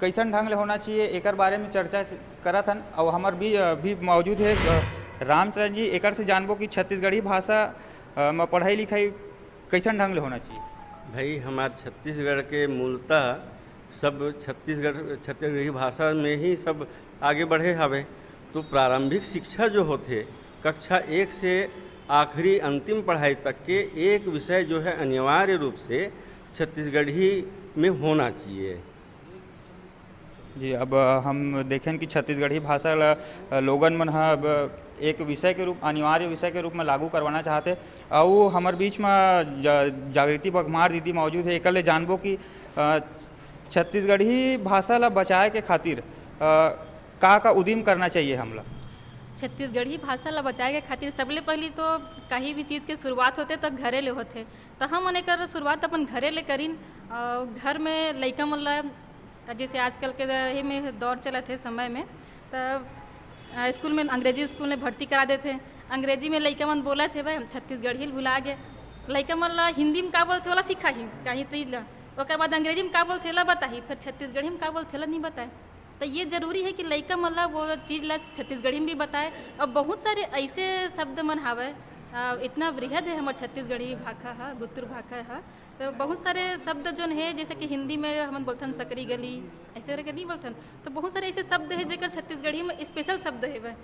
कइसन ढंग ले होना चाहिए, एकर बारे में चर्चा करत हन। अउ हमर बीच, अ, भी मौजूद हे, अ, रामचंद्र जी। एकर से जानबो कि छत्तीसगढ़ी भाषा, अ, म पढ़ाई लिखाई कइसन ढंग ले होना चाहिए। भाई, हमार छत्तीसगढ़ के मूलतः सब छत्तीसगढ़, छत्तीसगढ़ी भाषा में ही सब आगे बढ़े हवे। तो प्रारंभिक शिक्षा जो होथे, कक्षा एक से आखिरी अंतिम पढ़ाई तक के एक विषय जो है अनिवार्य रूप से छत्तीसगढ़ी में होना चाहिए। जी, अब हम देखेन कि छत्तीसगढ़ी भाषा ला, अ, लोगन मन ह अब एक विषय के रूप, अनिवार्य विषय के रूप में लागू करवाना चाहथे। अउ हमर बीच में जा-, जागृति बघमार दीदी मौजूद हे, एकर ले जानबो कि, अ, छत्तीसगढ़ी भाषा ला बचाए के खातिर, अ, का-का उदिम करना चाहिए हमला? छत्तीसगढ़ी भाषा ला बचाए के खातिर सबले पहिली तो काही भी चीज के शुरुआत होथे त घरे ले होथे। त हमन एकर शुरुआत अपन घरे ले करिन। अ, घर में लइका मन ला, जैसे आजकल के एही में दौर चलत हे समय में, त, अ, स्कूल में, अंग्रेजी स्कूल में भर्ती करा देथे। अंग्रेजी में लइका मन बोलत हेवय, छत्तीसगढ़ी ल भुला गे। लइका मन ला हिंदी में का बोलथे, ओला सिखाही, काही चीज ला। ओकर बाद अंग्रेजी में का बोलथे, एला बताही, फिर छत्तीसगढ़ी में का बोलथे, एला नहीं बताए। त ये जरूरी हे कि लइका मन ला वो चीज ला छत्तीसगढ़ी में भी बताए। और बहुत सारे ऐसे शब्द मन हावय, अ, इतना वृहद हे हमर छत्तीसगढ़ी भाखा ह, गुत्तुर भाखा ह। तो बहुत सारे शब्द जोन हे, जैसे कि हिंदी में हमन बोलथन सकरी गली, ऐसे करके नहीं बोलथन। तो बहुत सारे ऐसे शब्द हे जेकर छत्तीसगढ़ी में स्पेशल शब्द हेवय।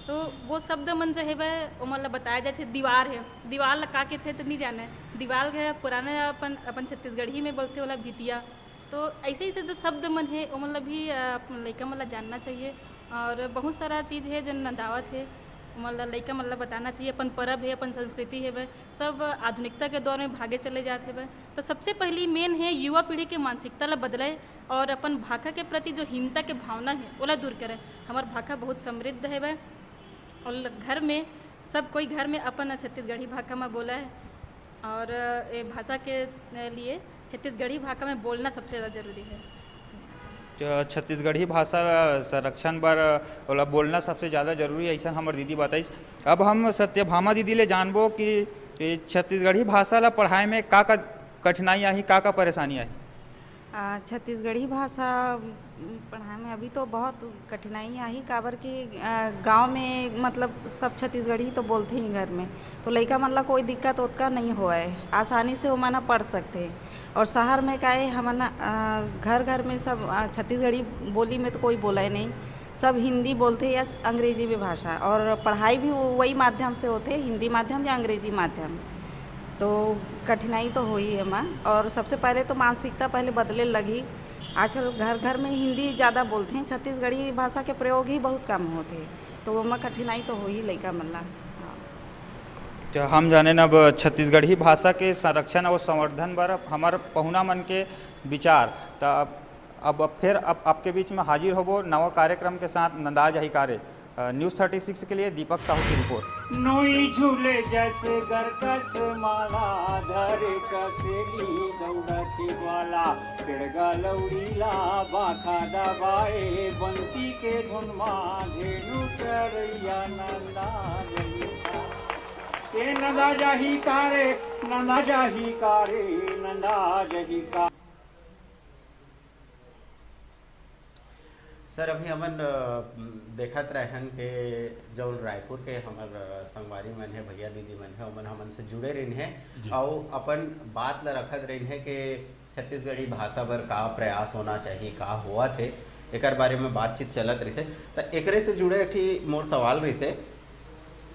तो वो शब्द मन जो हेवय, ओमन ला बताया जाए। जैसे दीवार हे, दीवार ला का कथे त नहीं जाने। दीवार हे पुराना अपन, अपन छत्तीसगढ़ी में बोलथे ओला भितिया। तो ऐसे, ऐसे जो शब्द मन हे, ओमन ला भी, अ, अपन लइका मन ला जानना चाहिए। और बहुत सारा चीज हे, जो नंदावत हे, ओमन ला, लइका मन ला बताना चाहिए। अपन परब हे, अपन संस्कृति हेवय, सब आधुनिकता के दौर में भागे चले जात हेवय। तो सबसे पहली मेन हे, युवा पीढ़ी के मानसिकता ला बदले और अपन भाखा के प्रति जो हीनता के भावना हे, ओला दूर करे। हमर भाखा बहुत समृद्ध हेवय और घर में सब कोई घर में अपन छत्तीसगढ़ी भाखा म बोलय। और ये भाषा के लिए छत्तीसगढ़ी भाखा में बोलना सबसे ज़्यादा जरूरी हे। त छत्तीसगढ़ी भाषा संरक्षण बर ओला बोलना सबसे ज़्यादा जरूरी हे, अइसन हमर दीदी बताइस। अब हम सत्यभामा दीदी ले जानबो कि, कि छत्तीसगढ़ी भाषा ला पढ़ाए में का-का कठिनाई आही, का-का परेशानी आही? अ, छत्तीसगढ़ी भाषा, उम, पढ़ाए में अभी तो बहुत कठिनाई आही, काबर कि, अ, गाँव में मतलब सब छत्तीसगढ़ी तो बोलथे ही घर में, तो लइका मन ला कोई दिक्कत ओतका नहीं होवय, आसानी से ओमन ह पढ़ सकथे। और शहर में का हे, हमन, अ, घर-घर में सब, अ, छत्तीसगढ़ी बोली में तो कोई बोलय नहीं, सब हिंदी बोलथे या अंग्रेजी में भाषा, और पढ़ाई भी वो, वही माध्यम से होथे, हिंदी माध्यम या अंग्रेजी माध्यम। तो कठिनाई तो होही एमा, और सबसे पहले तो मानसिकता पहले बदले लगही। आजकल घर-घर में हिंदी ज़्यादा बोलथे, छत्तीसगढ़ी भाषा के प्रयोग ही बहुत कम होथे, तो ओमा कठिनाई तो होही लइका मन ला। हाँ। त हम जानेन अब छत्तीसगढ़ी भाषा के संरक्षण अउ संवर्धन बर हमर पहुना मन के विचार। त अब, अब फेर अब आपके बीच में हाजिर होबो नवा कार्यक्रम के साथ नंदा जाही का रे। अ, न्यूज़ थर्टी सिक्स के लिए दीपक साहू की रिपोर्ट। नोई झूले जस गरकस माला, धर कसेली दौड़त ग्वाला, पेड़गा लौड़ीला बाखा दबाए, बंसी के धुन मा धेनु चरैया नंदा जही का। ए नंदा जाही का रे, नंदा जाही का रे, नंदा जाही का। सर, अभी हमन, अ, देखत रहन के जौन रायपुर के हमर, अ, संगवारी मन हे, भैया दीदी मन हे, ओमन हमन से जुड़े रहिन हे जी। अउ अपन बात ल रखत रहिन हे के छत्तीसगढ़ी भाषा बर का प्रयास होना चाहिए, का होवत हे। एकर बारे में बातचीत चलत रहिसे। त एकरे से जुड़े एक ठी मोर सवाल रहिसे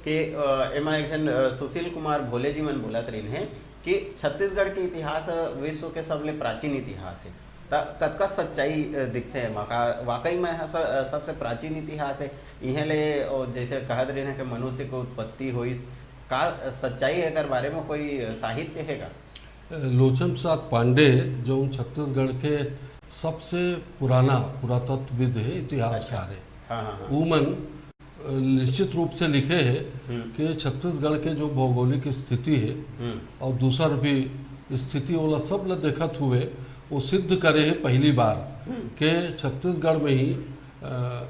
कि, अ, एमा एक झन, अ, सुशील कुमार भोले जी मन बोलत रहिन हे कि छत्तीसगढ़ के इतिहास, अ, विश्व के सबले प्राचीन इतिहास हे। त कतका सच्चाई, अ, दिखथे एमा? का वाकई में ह-, स-, अ, सबसे प्राचीन इतिहास हे? इहें ले, ओ, जैसे कहत रहिन हे कि मनुष्य के उत्पत्ति होइस, का सच्चाई हे? एकर बारे में कोई साहित्य हे का? लोचन प्रसाद पांडे, जो छत्तीसगढ़ के सबसे पुराना पुरातत्वविद हे, इतिहासकार अच्छा। हे, हाँ, हाँ, हाँ। उमन, अ, निश्चित रूप से लिखे हे हम्म। कि छत्तीसगढ़ के जो भौगोलिक स्थिति हे हम्म। और दूसर भी स्थिति, ओला सब ला देखत हुए वो सिद्ध करे हे पहली बार हम्म। के छत्तीसगढ़ में ही, अ,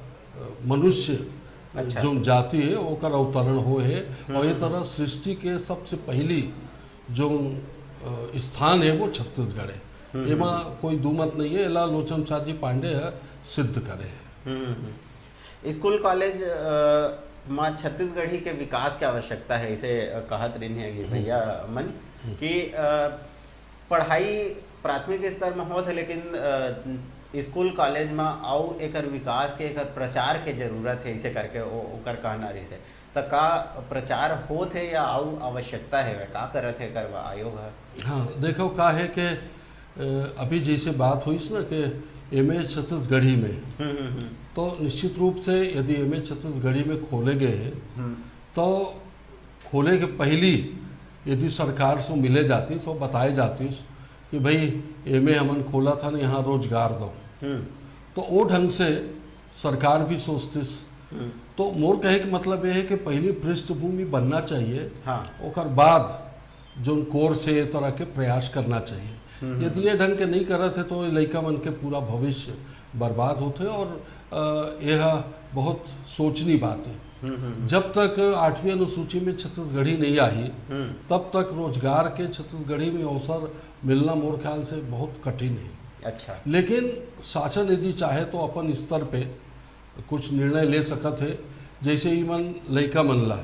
मनुष्य अच्छा। जो जाति हे, ओकर अवतरण होए हे। हम्म, और ये हम्म। तरह सृष्टि के सबसे पहली जो, अ, स्थान हे, वो छत्तीसगढ़ हे। हम्म, एमा हम्म। कोई दू मत नहीं हे, एला लोचन प्रसाद जी पांडे ह सिद्ध करे हे। हम्म, हम्म। स्कूल कॉलेज, अ, मा छत्तीसगढ़ी के विकास के आवश्यकता हे, इसे, अ, कहत रहिन हे अभी हम्म। भैया मन हम्म। कि, अ, पढ़ाई प्राथमिक स्तर म होत हे, लेकिन, अ, स्कूल कॉलेज म अउ एकर विकास के, एकर प्रचार के जरूरत हे, इसे करके ओ-, ओकर कहना रहिस हे। त का प्रचार होत हे या अउ आवश्यकता हे, का करत हे एकर बर आयोग ह? हाँ, देखो का हे के, अ, अभी जैसे बात होइस ना कि एमए छत्तीसगढ़ी में, हम्म, हम्म, हम्म। तो निश्चित रूप से यदि एमए छत्तीसगढ़ी में खोले गए हे, हम्म। तो खोले के पहली यदि सरकार से मिले जातिस, बताए जातिस कि भाई एमए हमन खोलत हन, यहाँ रोजगार दो, हम्म। तो ओ ढंग से सरकार भी सोचतिस। हम्म। तो मोर कहे के मतलब ये हे कि पहली पृष्ठभूमि बनना चाहिए, हाँ। ओकर बाद जोन कोर्स हे, ये तरह के प्रयास करना चाहिए। हम्म, हम्म, यदि ये ढंग के नहीं करत हे, तो ये लइका मन के पूरा भविष्य बर्बाद होथे और, अ, यह बहुत सोचनी बात हे। हम्म, हम्म, हम्म। जब तक आठवीं अनुसूची में छत्तीसगढ़ी नहीं आही, हम्म। तब तक रोजगार के छत्तीसगढ़ी में अवसर मिलना मोर ख्याल से बहुत कठिन हे। अच्छा। लेकिन शासन यदि चाहे तो अपन स्तर पे कुछ निर्णय ले सकत हे, जैसे ई मन लइका मन ला,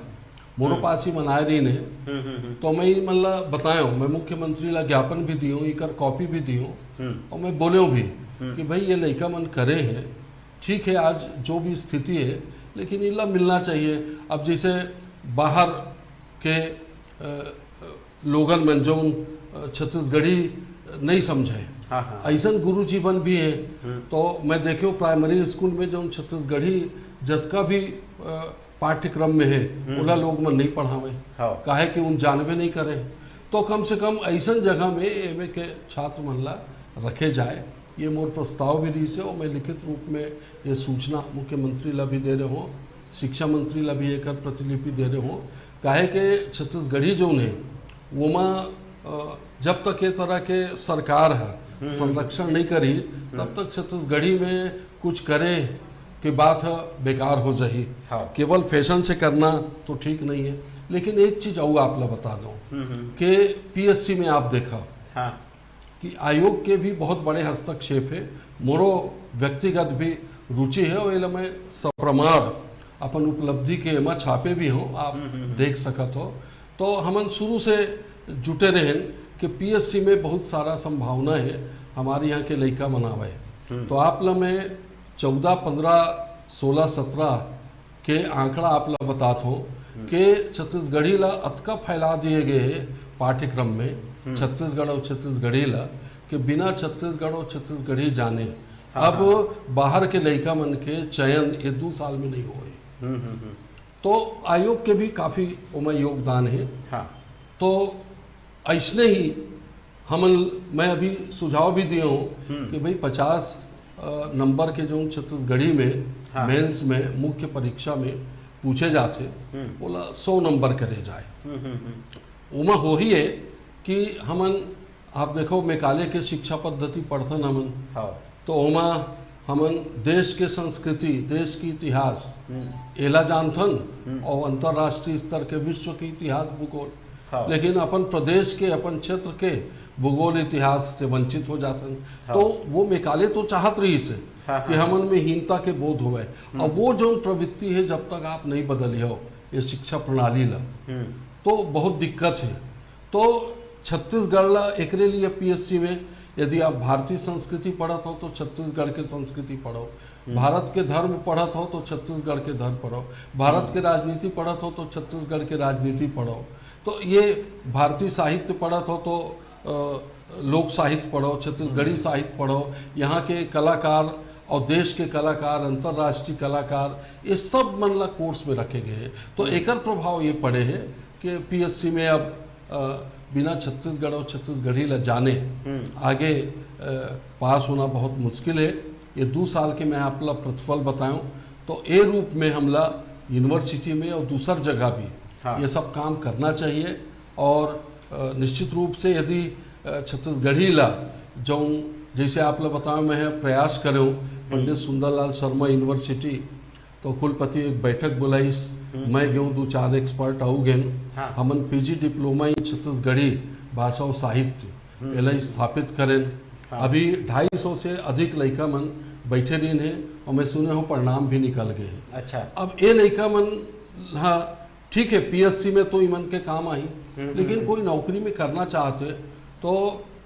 मोरो हम्म। पास ही मन आए रहिन हे, हम्म, हम्म, हम्म। तो मैं ई मन ला बताएंव, मैं मुख्यमंत्री ला ज्ञापन भी दियों, इकर कॉपी भी दियों, हम्म। और मैं बोलेंव भी हम्म। कि भाई ये लइका मन करे हे, ठीक हे, आज जो भी स्थिति हे, लेकिन इला मिलना चाहिए। अब जैसे बाहर के, अ, लोगन मन जौन, अ, छत्तीसगढ़ी नहीं समझे, हाँ, हाँ। अइसन गुरुजी मन भी हे। हम्म। तो मैं देखेंव प्राइमरी स्कूल में जौन छत्तीसगढ़ी जतका भी, अ, पाठ्यक्रम में हे, हम्म, ओला हम्म। लोग मन नहीं पढ़ावे, हाँ। काहे कि उन जानबे नहीं करे। तो कम से कम अइसन जगह में एमे के छात्र मन ला रखे जाए, ये मोर प्रस्ताव भी रहिस हे और मैं लिखित रूप में ये सूचना मुख्यमंत्री ला भी दे रहे हों, शिक्षा मंत्री ला भी एकर प्रतिलिपि दे रहे हों। काहे के छत्तीसगढ़ी जौन हे, वोमा, अ, जब तक ये तरह के सरकार ह हम्म, हम्म। संरक्षण नहीं करही, हम्म। तब तक छत्तीसगढ़ी में कुछ करे के बात ह बेकार हो जाही। हाँ। केवल फैशन से करना तो ठीक नहीं हे। लेकिन एक चीज अउ आप ला बता दो हम्म, हम्म। कि पीएससी में आप देखा हाँ। कि आयोग के भी बहुत बड़े हस्तक्षेप हे। मोरो व्यक्तिगत भी रुचि हे और एला मैं सप्रमाण अपन उपलब्धि के एमा छापे भी हों, आप हम्म, हम्म, हम्म। देख सकत हो। तो हमन शुरू से जुटे रहेन कि पीएससी में बहुत सारा संभावना हे, हमारे यहाँ के लइका मन आवय। हम्म। तो आप ला मैं चौदह, पन्द्रह, सोलह, सत्रह के आंकड़ा आप ला बतात हों हम्म। कि छत्तीसगढ़ी ला अतका फैला दिए गए हे पाठ्यक्रम में, हम्म। छत्तीसगढ़ और छत्तीसगढ़ी ला, कि बिना छत्तीसगढ़ और छत्तीसगढ़ी जाने हाँ, अब हाँ। बाहर के लइका मन के चयन ये दू साल में नहीं होए। हम्म, हम्म, हम्म। तो आयोग के भी काफी ओमा योगदान हे। हाँ। तो अइसने ही हमन, मैं अभी सुझाव भी दिए हों हम्म। कि भाई पचास, अ, नंबर के जो छत्तीसगढ़ी में हाँ। मेंस में मुख्य परीक्षा में पूछे जाथे, हम्म। ओला सौ नंबर करे जाए। हम्म, हम्म, हम्म। ओमा होही हे कि हमन, आप देखो, मेघालय के शिक्षा पद्धति पढ़थन हमन, हाँ। तो ओमा हमन देश के संस्कृति, देश के इतिहास, हम्म। एला जानथन हम्म। और अंतर्राष्ट्रीय स्तर के विश्व के इतिहास, भूगोल। हाँ। लेकिन अपन प्रदेश के, अपन क्षेत्र के भूगोल इतिहास से वंचित हो जाथन। हाँ। तो वो मेघालय तो चाहत रहिस हे हाँ, कि हाँ, हमन हाँ। में हीनता के बोध होवय। हम्म। अब वो जो प्रवृत्ति हे, जब तक आप नहीं बदलिहो ये शिक्षा प्रणाली ला, हम्म। तो बहुत दिक्कत हे। तो छत्तीसगढ़ ला एकरे लिए पीएससी में यदि आप भारतीय संस्कृति पढ़त हो तो छत्तीसगढ़ के संस्कृति पढ़ो, भारत के धर्म पढ़त हो तो छत्तीसगढ़ के धर्म पढ़ो, भारत के राजनीति पढ़त हो तो छत्तीसगढ़ के राजनीति पढ़ो। तो ये भारतीय साहित्य पढ़त हो तो अ, लोक साहित्य पढ़ो, छत्तीसगढ़ी साहित्य पढ़ो, यहाँ के कलाकार और देश के कलाकार, अंतर्राष्ट्रीय कलाकार, ये सब मन ला कोर्स में रखे गए हैं। तो एकर प्रभाव ये पड़े है कि पीएससी में अब अ, बिना छत्तीसगढ़ और छत्तीसगढ़ी ला जाने आगे अ, पास होना बहुत मुश्किल है। ये दो साल के मैं आप ला प्रतिफल बताऊं तो ए रूप में हमला यूनिवर्सिटी में और दूसर जगह भी हाँ। ये सब काम करना चाहिए। और अ, निश्चित रूप से यदि अ, छत्तीसगढ़ी ला जो, जैसे आप ला बताऊं, मैं प्रयास करूं पंडित सुंदरलाल शर्मा यूनिवर्सिटी, तो कुलपति एक बैठक बुलाइस, मैं गेहूं दो चार एक्सपर्ट आऊ गेन, हाँ। हमन पीजी डिप्लोमा इन छत्तीसगढ़ी भाषा और साहित्य एला स्थापित करेन। हाँ। अभी ढाई सौ से अधिक लइका मन बैठे दिन है और मैं सुने हूँ परिणाम भी निकल गए हैं। अच्छा। अब ये लइका मन, हाँ ठीक है, पीएससी में तो इमन के काम आई, लेकिन कोई नौकरी में करना चाहते तो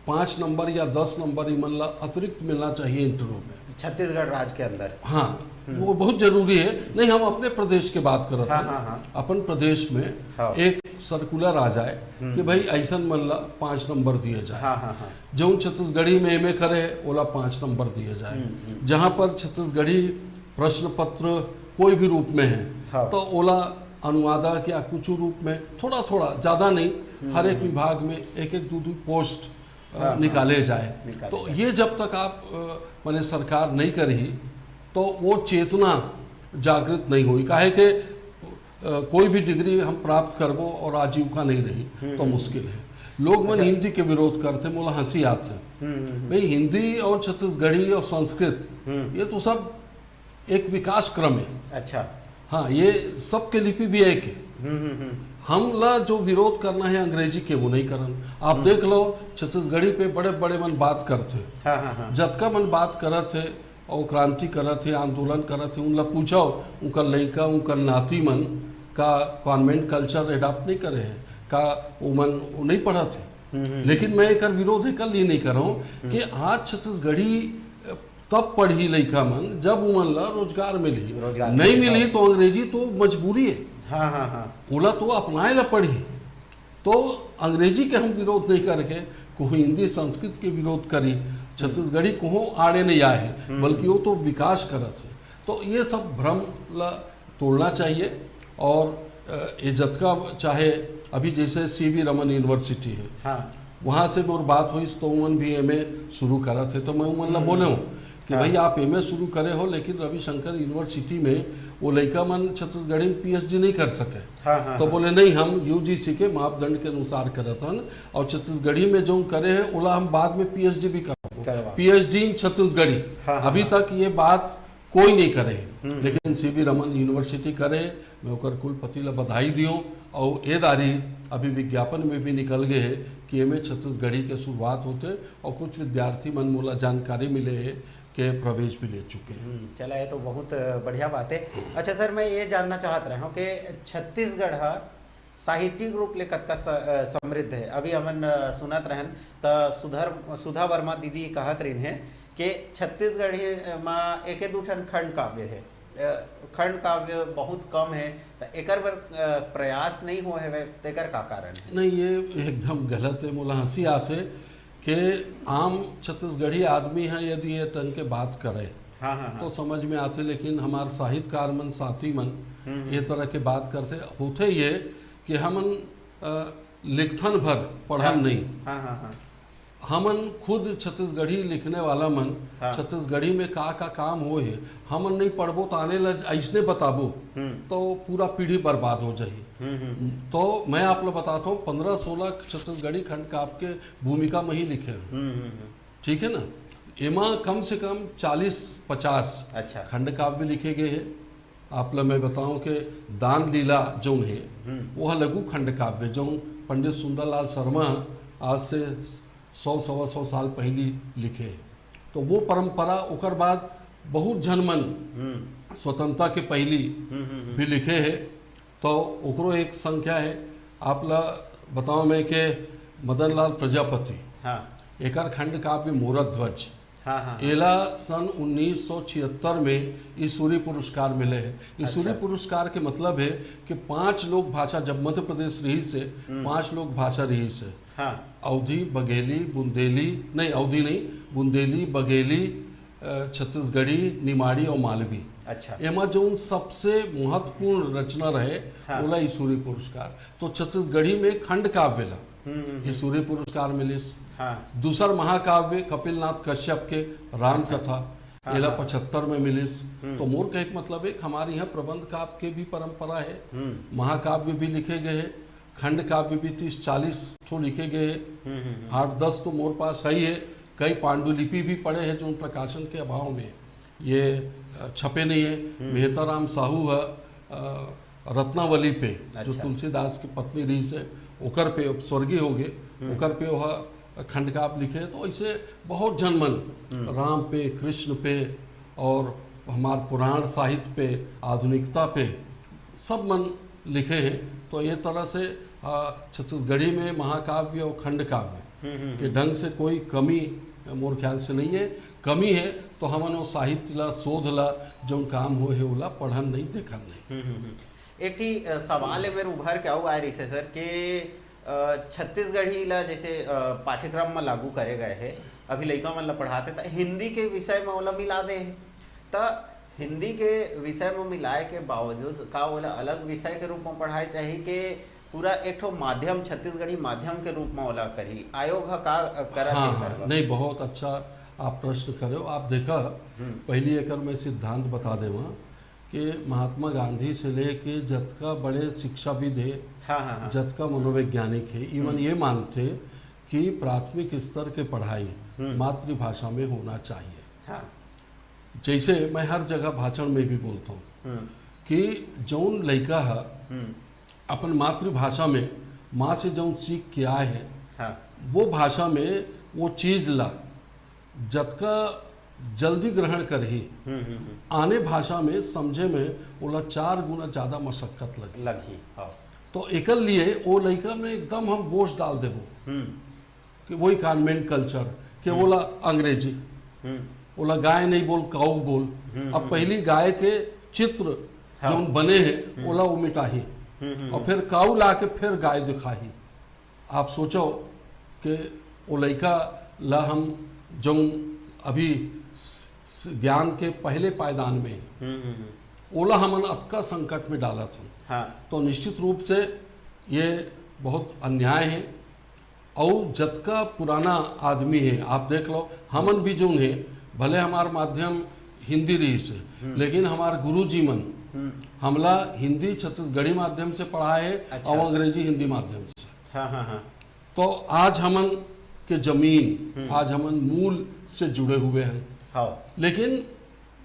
पाँच नंबर या दस नंबर इमन ला अतिरिक्त मिलना चाहिए इंटरव्यू में। छत्तीसगढ़ राज्य के अंदर। हाँ, वो बहुत जरूरी है। नहीं, हम अपने प्रदेश के बात करत हाँ, हैं। हाँ, हाँ। अपन प्रदेश में हाँ। एक सर्कुलर आ जाए कि भाई ऐसन मन ला पाँच नंबर दिए जाए। हाँ, हाँ, हाँ। जो छत्तीसगढ़ी में एमए करे, ओला पाँच नंबर दिए जाए। जहाँ पर छत्तीसगढ़ी प्रश्न पत्र कोई भी रूप में है, हाँ। तो ओला अनुवादक या कुछ रूप में थोड़ा थोड़ा, ज़्यादा नहीं, हर एक विभाग में एक एक दो दो पोस्ट अ, हाँ, हाँ। निकाले जाए। निकाले तो जाए। ये जब तक आप अ, माने सरकार नहीं करी तो वो चेतना जागृत नहीं हुई। काहे के अ, कोई भी डिग्री हम प्राप्त करबो और आजीविका नहीं रही तो मुश्किल है। लोग मन अच्छा। हिंदी के विरोध करते, मोला हंसी आते। हम्म, हम्म, हम्म। भाई, हिंदी और छत्तीसगढ़ी और संस्कृत, हम्म। ये तो सब एक विकास क्रम है। अच्छा। हाँ, ये सबके लिपि भी एक है। हम्म, हम्म, हम्म। हमला जो विरोध करना है अंग्रेजी के, वो नहीं करन। आप देख लो, छत्तीसगढ़ी पे बड़े बड़े मन बात करते, हाँ, हाँ, हाँ। जतका मन बात करत है और क्रांति करत है, आंदोलन करत है, उनला पूछो, उनकर लइका, उनकर नाती मन का कॉन्वेंट कल्चर एडॉप्ट नहीं करे है, का वो मन वो नहीं पढ़त है। हम्म, हम्म। लेकिन मैं एकर विरोध एकर लिए नहीं कर रहा हूँ कि आज छत्तीसगढ़ी तब पढ़ी लइका मन जब उमन ला रोजगार मिली, रोजगार नहीं मिली, मिली हाँ। तो अंग्रेजी तो मजबूरी है, हाँ, हाँ, हाँ। ओला तो अपनाए ला पड़ी। तो अंग्रेजी के हम विरोध नहीं करके कोई हिंदी संस्कृत के विरोध करी, छत्तीसगढ़ी कोहो आड़े नहीं आए है, बल्कि वो तो विकास करत है। तो ये सब भ्रम ला तोड़ना चाहिए। और अ, ये जतका चाहे, अभी जैसे सीवी रमन यूनिवर्सिटी है, हाँ। वहाँ से मोर बात हुई तो उमन भी एमए शुरू करत है, तो मैं उमन ला बोले हूँ कि हाँ। भाई, आप एमए शुरू करे हो, लेकिन रविशंकर यूनिवर्सिटी में वो लइका मन छत्तीसगढ़ी में पीएचडी नहीं कर सके। हाँ, हाँ, तो हाँ। बोले, नहीं, हम यूजीसी के मापदंड के अनुसार करत हन और छत्तीसगढ़ी में जो करे है ओला हम बाद में पीएचडी भी करबो। करवा। PhD in Chhattisgarhi. हाँ, हाँ, अभी हाँ। तक ये बात कोई नहीं करे है, हम्म। लेकिन सीवी रमन यूनिवर्सिटी करे। मैं ओकर कुलपति ला बधाई दियो और ए दारी अभी विज्ञापन में भी निकल गए है कि एमे छत्तीसगढ़ी के शुरुआत होते और कुछ विद्यार्थी मन मोला जानकारी मिले है के प्रवेश भी ले चुके हैं। हम्म, चला, ये तो बहुत बढ़िया बात है। अच्छा सर, मैं ये जानना चाहत रहा हूँ कि छत्तीसगढ़ हा साहित्यिक रूप ले कतका स-, अ, समृद्ध है। अभी हमन, अ, सुनत रहन त सुधर-, सुधा वर्मा दीदी कहत रहिन है कि छत्तीसगढ़ी, अ, मा एके दू ठन खंड काव्य है, अ, खंड काव्य बहुत कम है, त एकर बर, अ, प्रयास नहीं हो हवे, तेकर का कारण है? नहीं, ये एकदम गलत है। मोला हंसी आत है कि आम छत्तीसगढ़ी आदमी है, यदि ये टंग के बात करे हाँ, हाँ, हाँ। तो समझ में आते, लेकिन हमार साहित्यकार मन, साथी मन हम्म। ये तरह के बात करते। होते ये कि हमन अ, लिखथन भर, पढ़न हाँ। नहीं। हाँ, हाँ, हाँ। हमन खुद छत्तीसगढ़ी लिखने वाला मन, हाँ। छत्तीसगढ़ी में का का काम होए हे, हमन नहीं पढ़बो तो आने ला ऐसने बताबो हम्म। तो पूरा पीढ़ी बर्बाद हो जाही। हम्म, हम्म, तो मैं आप लोग बताता हूँ, पंद्रह सोलह छत्तीसगढ़ी खंड काव्य के भूमिका में ही लिखे हैं। हम्म, हम्म, हम्म। ठीक है ना, एमा कम से कम चालीस पचास अच्छा। खंड काव्य लिखे गए हैं। आप ला मैं बताऊं कि दान लीला जोन है, हम्म। वो ह लघु खंड काव्य, जोन पंडित सुंदरलाल शर्मा आज से सौ सवा सौ साल पहली लिखे। तो वो परंपरा, ओकर बाद बहुत झन मन हम्म। स्वतंत्रता के पहली हम्म, हम्म, हम्म। भी लिखे है, तो ओकरो एक संख्या है। आप ला बताओ मैं के मदन लाल प्रजापति, हाँ। एकर खंड काव्य मोरध्वज, हाँ हाँ। एला सन उन्नीस सौ छिहत्तर में ईश्वरी पुरस्कार मिले हे। ईश्वरी अच्छा। पुरस्कार के मतलब हे कि पांच लोक भाषा, जब मध्य प्रदेश रहिस हे, हम्म। पांच लोक भाषा रहिस हे, हाँ। अवधी, बघेली, बुंदेली, नहीं, अवधी नहीं, बुंदेली, बघेली, अ, छत्तीसगढ़ी, निमाड़ी और मालवी। अच्छा। एमा जौन सबसे महत्वपूर्ण रचना रहे, हाँ। ओला ईश्वरी पुरस्कार। तो छत्तीसगढ़ी में खंड काव्य ला हम्म, हम्म, हम्म। ईश्वरी पुरस्कार मिलिस। हाँ। दूसर महाकाव्य कपिलनाथ कश्यप के राम अच्छा। कथा, हाँ, एला हाँ। पचहत्तर में मिलिस। हम्म। तो मोर कहे के मतलब हे कि हमारे यहाँ प्रबंध काव्य के भी परंपरा हे, हम्म। महाकाव्य भी लिखे गए हे, खंड काव्य भी तीस चालीस ठो लिखे गए हे। हम्म, हम्म, हम्म। आठ दस तो मोर पास है ही है, कई पांडुलिपि भी पड़े हैं जो प्रकाशन के अभाव में ये, अ, छपे नहीं है। हम्म। मेहता राम साहू है, अ, रत्नावली पे, जो अच्छा। तुलसीदास की पत्नी रहिस हे, ओकर पे, अब स्वर्गीय हो गए, हम्म। ओकर पे वह खंड काव्य लिखे। तो ऐसे बहुत जन मन हम्म। राम पे, कृष्ण पे और हमार पुराण साहित्य पे, आधुनिकता पे सब मन लिखे हैं। तो ये तरह से, अ, छत्तीसगढ़ी में महाकाव्य और खंड काव्य हम्म, हम्म, के ढंग से कोई कमी मोर ख्याल से नहीं है। कमी है तो हमन वो साहित्य ला, शोध ला, जो काम होए हे, ओला पढ़न नहीं, देखन नहीं। हम्म, हम्म, हम्म। एक ठी, अ, सवाल हे मेरे उभर के अउ आए रहिस हे सर, कि, अ, छत्तीसगढ़ी ला जैसे, अ, पाठ्यक्रम में लागू करे गए हे, अभी लइका मन ला पढ़ाते, त हिंदी के विषय में ओला मिला दे हे। त हिंदी के विषय में मिलाए के बावजूद का ओला अलग विषय के रूप में पढ़ाए चाही, कि पूरा एक ठो माध्यम, छत्तीसगढ़ी माध्यम के रूप में ओला करही? आयोग ह का, अ, करत हे हाँ, एकर हाँ, बर? नहीं, बहुत अच्छा आप प्रश्न करे हो। आप देखा, हम्म। पहली एकर मैं सिद्धांत बता देवा कि महात्मा गांधी से लेके जतका बड़े शिक्षाविद हे, हाँ, हाँ, हाँ। जतका मनोवैज्ञानिक हे, even हम्म। ये मानते कि प्राथमिक स्तर के पढ़ाई हम्म। मातृभाषा में होना चाहिए। हाँ। जैसे मैं हर जगह भाषण में भी बोलता हूँ हम्म। कि जौन लइका ह हम्म। अपन मातृभाषा में माँ से जौन सीख के आए हे, हाँ। वो भाषा में वो चीज ला जतका जल्दी ग्रहण करही, हम्म, हम्म, हम्म। आने भाषा में समझे में ओला चार गुना ज्यादा मशक्कत लगे। लगही, हाँ। तो एकर लिए वो लइका में एकदम हम बोझ डाल देबो हम्म। कि वही कॉन्वेंट कल्चर, कि हम्म। ओला अंग्रेजी, हम्म। ओला गाय नहीं बोल, काऊ बोल। हम्म, अब हम्म। पहली गाय के चित्र हाँ। जौन बने हे, हम्म। ओला वो मिटाही। हम्म, हम्म, और हम्म। फिर काऊ ला के फिर गाय दिखाही। आप सोचो कि वो लइका ला हम जौन अभी स-, स-, ज्ञान के पहले पायदान में, हम्म, हम्म, हम्म। ओला हमन अतका संकट में डालत हन। हाँ। तो निश्चित रूप से ये बहुत अन्याय है। और जतका पुराना आदमी है, आप देख लो, हमन भी जौन है, भले हमार माध्यम हिंदी रहिस हे, हम्म। लेकिन हमार गुरुजी मन हम्म। हमला हिंदी छत्तीसगढ़ी माध्यम से पढ़ाए हे अच्छा। और अंग्रेजी हिंदी माध्यम से। हाँ, हाँ, हाँ। तो आज हमन के जमीन, हम्म। आज हमन मूल से जुड़े हुए हैं। हाँ। लेकिन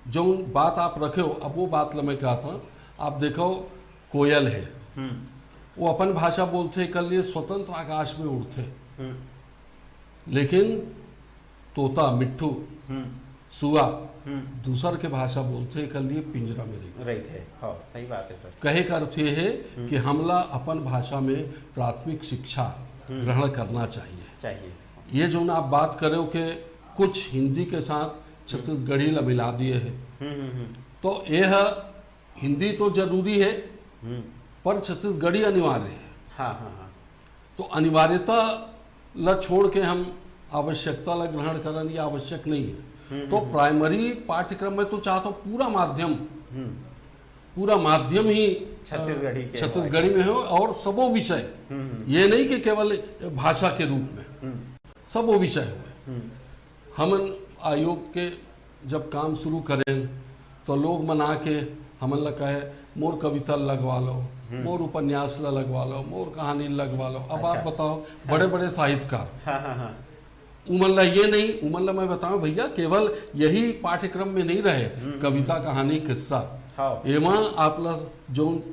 जो बात आप रखे हो, अब वो बात ला मैं कहता हूँ, आप देखो, कोयल है, हम्म। वो अपन भाषा बोलथे, एकर लिए स्वतंत्र आकाश में उड़थे, हम्म। लेकिन तोता, मिट्ठू, हम्म। सुआ हम्म। दूसर के भाषा बोलथे, एकर लिए पिंजरा में रहिथे। रहिथे, हाँ, सही बात है सर। कहे का अर्थ ये है हम्म। कि हमला अपन भाषा में प्राथमिक शिक्षा हम्म। ग्रहण करना चाहिए। चाहिए। ये जो ना आप बात करे हो कि कुछ हिंदी के साथ छत्तीसगढ़ी ला मिला दिए है, हम्म, हम्म, हम्म। तो यह हिंदी तो जरूरी है, हम्म। पर छत्तीसगढ़ी अनिवार्य है। हाँ, हाँ, हाँ। तो अनिवार्यता ला छोड़ के हम आवश्यकता ला ग्रहण करन, ये आवश्यक नहीं है। हम्म, तो हम्म। प्राइमरी पाठ्यक्रम में तो चाहता हूँ पूरा माध्यम, हम्म। पूरा माध्यम ही छत्तीसगढ़ी के छत्तीसगढ़ी में हो और सबो विषय, हम्म, हम्म। ये नहीं कि केवल भाषा के रूप में, हम्म। सबो विषय हो। हम्म। हमन आयोग के जब काम शुरू करें तो लोग मन आके हमन ला कहे, "मोर कविता लगवा लो, हम्म। मोर उपन्यास ला लगवा लो, मोर कहानी लगवा लो।" अब अच्छा। आप बताओ, बड़े बड़े साहित्यकार, हाँ, हाँ, हाँ। उमन ला ये नहीं, उमन ला मैं बताऊं भैया, केवल यही पाठ्यक्रम में नहीं रहे, हम्म। कविता, कहानी, किस्सा, हाँ। एमा आप ला जो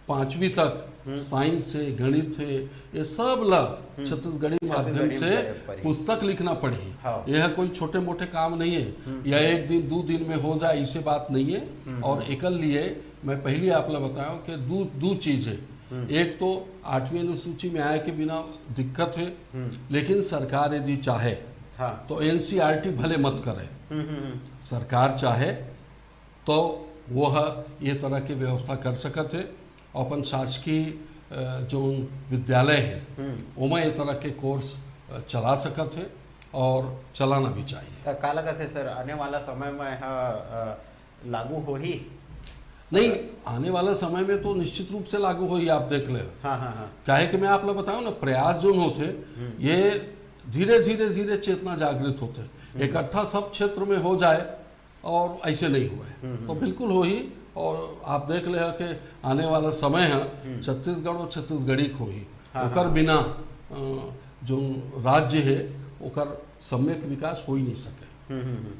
पांचवी तक हम्म। साइंस है, गणित है, ये सब ला हम्म। छत्तीसगढ़ी छत्तीसगढ़ी माध्यम में से करे पड़ी। पुस्तक लिखना पड़ी। हाँ। यह कोई छोटे मोटे काम नहीं है, हम्म। या एक दिन दो दिन में हो जाए, ऐसी बात नहीं है। हम्म। और एकर लिए मैं पहली आप ला बताऊं कि दो, दो चीज है। हम्म। एक तो आठवीं अनुसूची में आए के बिना दिक्कत है, हम्म। लेकिन सरकार यदि चाहे हाँ। तो एनसीईआरटी भले मत करे, हम्म हम्म हम्म। सरकार चाहे तो वह ये तरह के व्यवस्था कर सकत हे। अपन शासकीय अ, जो विद्यालय हे हम्म। ओमा ये तरह के कोर्स अ, चला सकत हे और चलाना भी चाहिए। त का लगत हे सर, आने वाला समय में ह, अ, लागू होही? नहीं, आने वाला समय में तो निश्चित रूप से लागू होही, आप देख ले। हाँ हाँ हाँ। काहे कि मैं आप लोग बताऊं ना, प्रयास जो होते ये धीरे धीरे धीरे चेतना जागृत होते, इकट्ठा सब क्षेत्र में हो जाए और ऐसे नहीं हुए तो बिल्कुल होही। और आप देख ले कि आने वाला समय है छत्तीसगढ़ और छत्तीसगढ़ी होही। हाँ, ओकर हाँ। बिना अ, जो राज्य है ओकर सम्यक विकास हो ही नहीं सके। हम्म हम्म हम्म।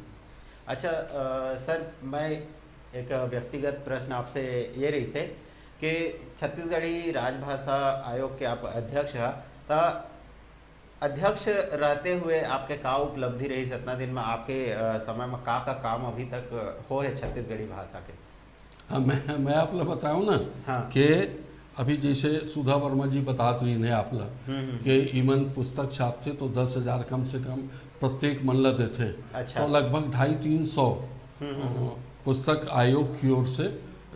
अच्छा अ, सर, मैं एक व्यक्तिगत प्रश्न आपसे ये रहिसे कि छत्तीसगढ़ी राजभाषा आयोग के आप अध्यक्ष ह, त अध्यक्ष रहते हुए आपके का उपलब्धि रहिस इतना दिन में, आपके अ, समय में का का काम अभी तक हो है छत्तीसगढ़ी भाषा के? हाँ, मैं मैं आप लोग बताऊँ ना हाँ। कि अभी जैसे सुधा वर्मा जी बतात रही ने आप ला हम्म, हम्म। कि इमन पुस्तक छापथे तो दस हजार कम से कम प्रत्येक मन ला देथे। अच्छा। तो लगभग ढाई तीन सौ अ, पुस्तक आयोग की ओर से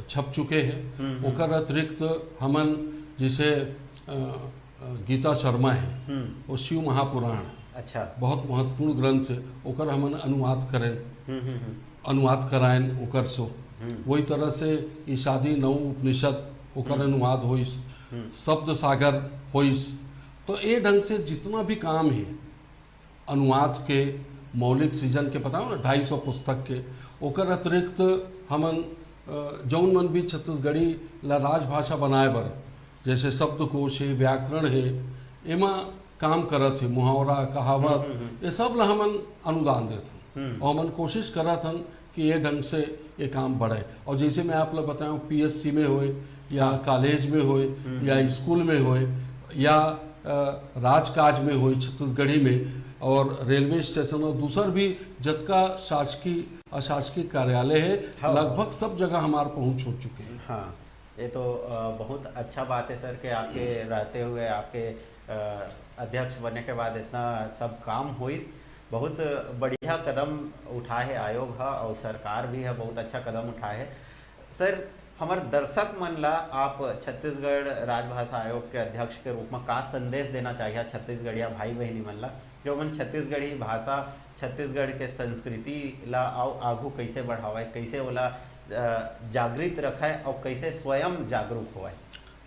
छप चुके हैं। हम्म, हम्म। ओकर अतिरिक्त हमन जैसे अ, अ, गीता शर्मा है, हम्म। वो शिव महापुराण अच्छा। बहुत महत्वपूर्ण ग्रंथ है, ओकर हमन अनुवाद करें, हम्म हम्म हम्म। अनुवाद करायन ओकर सो। हम्म। वही तरह से ईशादी नौ उपनिषद ओकर अनुवाद होइस, हम्म। शब्द सागर होइस। तो ये ढंग से जितना भी काम है अनुवाद के, मौलिक सृजन के, बताओ ना, ढाई सौ पुस्तक के, ओकर अतिरिक्त हमन अ, जौन मन भी छत्तीसगढ़ी ला राजभाषा बनाए बर, जैसे शब्दकोश है, व्याकरण है, एमा काम करत है, मुहावरा, कहावत, ये सब ला हमन अनुदान देत हन। हम्म। और हमन कोशिश करत हन कि ये ढंग से ये काम बढ़े। और जैसे मैं आप ला बताऊं, पीएससी में होए या कॉलेज में होए या स्कूल में होए या अ, राजकाज में होए छत्तीसगढ़ी में, और रेलवे स्टेशन और दूसर भी जतका शासकीय अशासकीय कार्यालय है, हाँ। लगभग सब जगह हमार पहुंच हो चुके हैं। हाँ, ये तो अ, बहुत अच्छा बात है सर कि आपके रहते हुए, आपके अ, अध्यक्ष बनने के बाद इतना सब काम होइस। बहुत बढ़िया कदम उठाए है आयोग ह और सरकार भी है, बहुत अच्छा कदम उठाए है। सर, हमर दर्शक मन ला आप छत्तीसगढ़ राजभाषा आयोग के अध्यक्ष के रूप में का संदेश देना चाहिए छत्तीसगढ़िया भाई बहिनी मन ला, जो मन छत्तीसगढ़ी भाषा, छत्तीसगढ़ के संस्कृति ला अउ आघू कैसे बढ़ावे, कैसे ओला अ, जागृत रखे और कैसे स्वयं जागरूक होवे?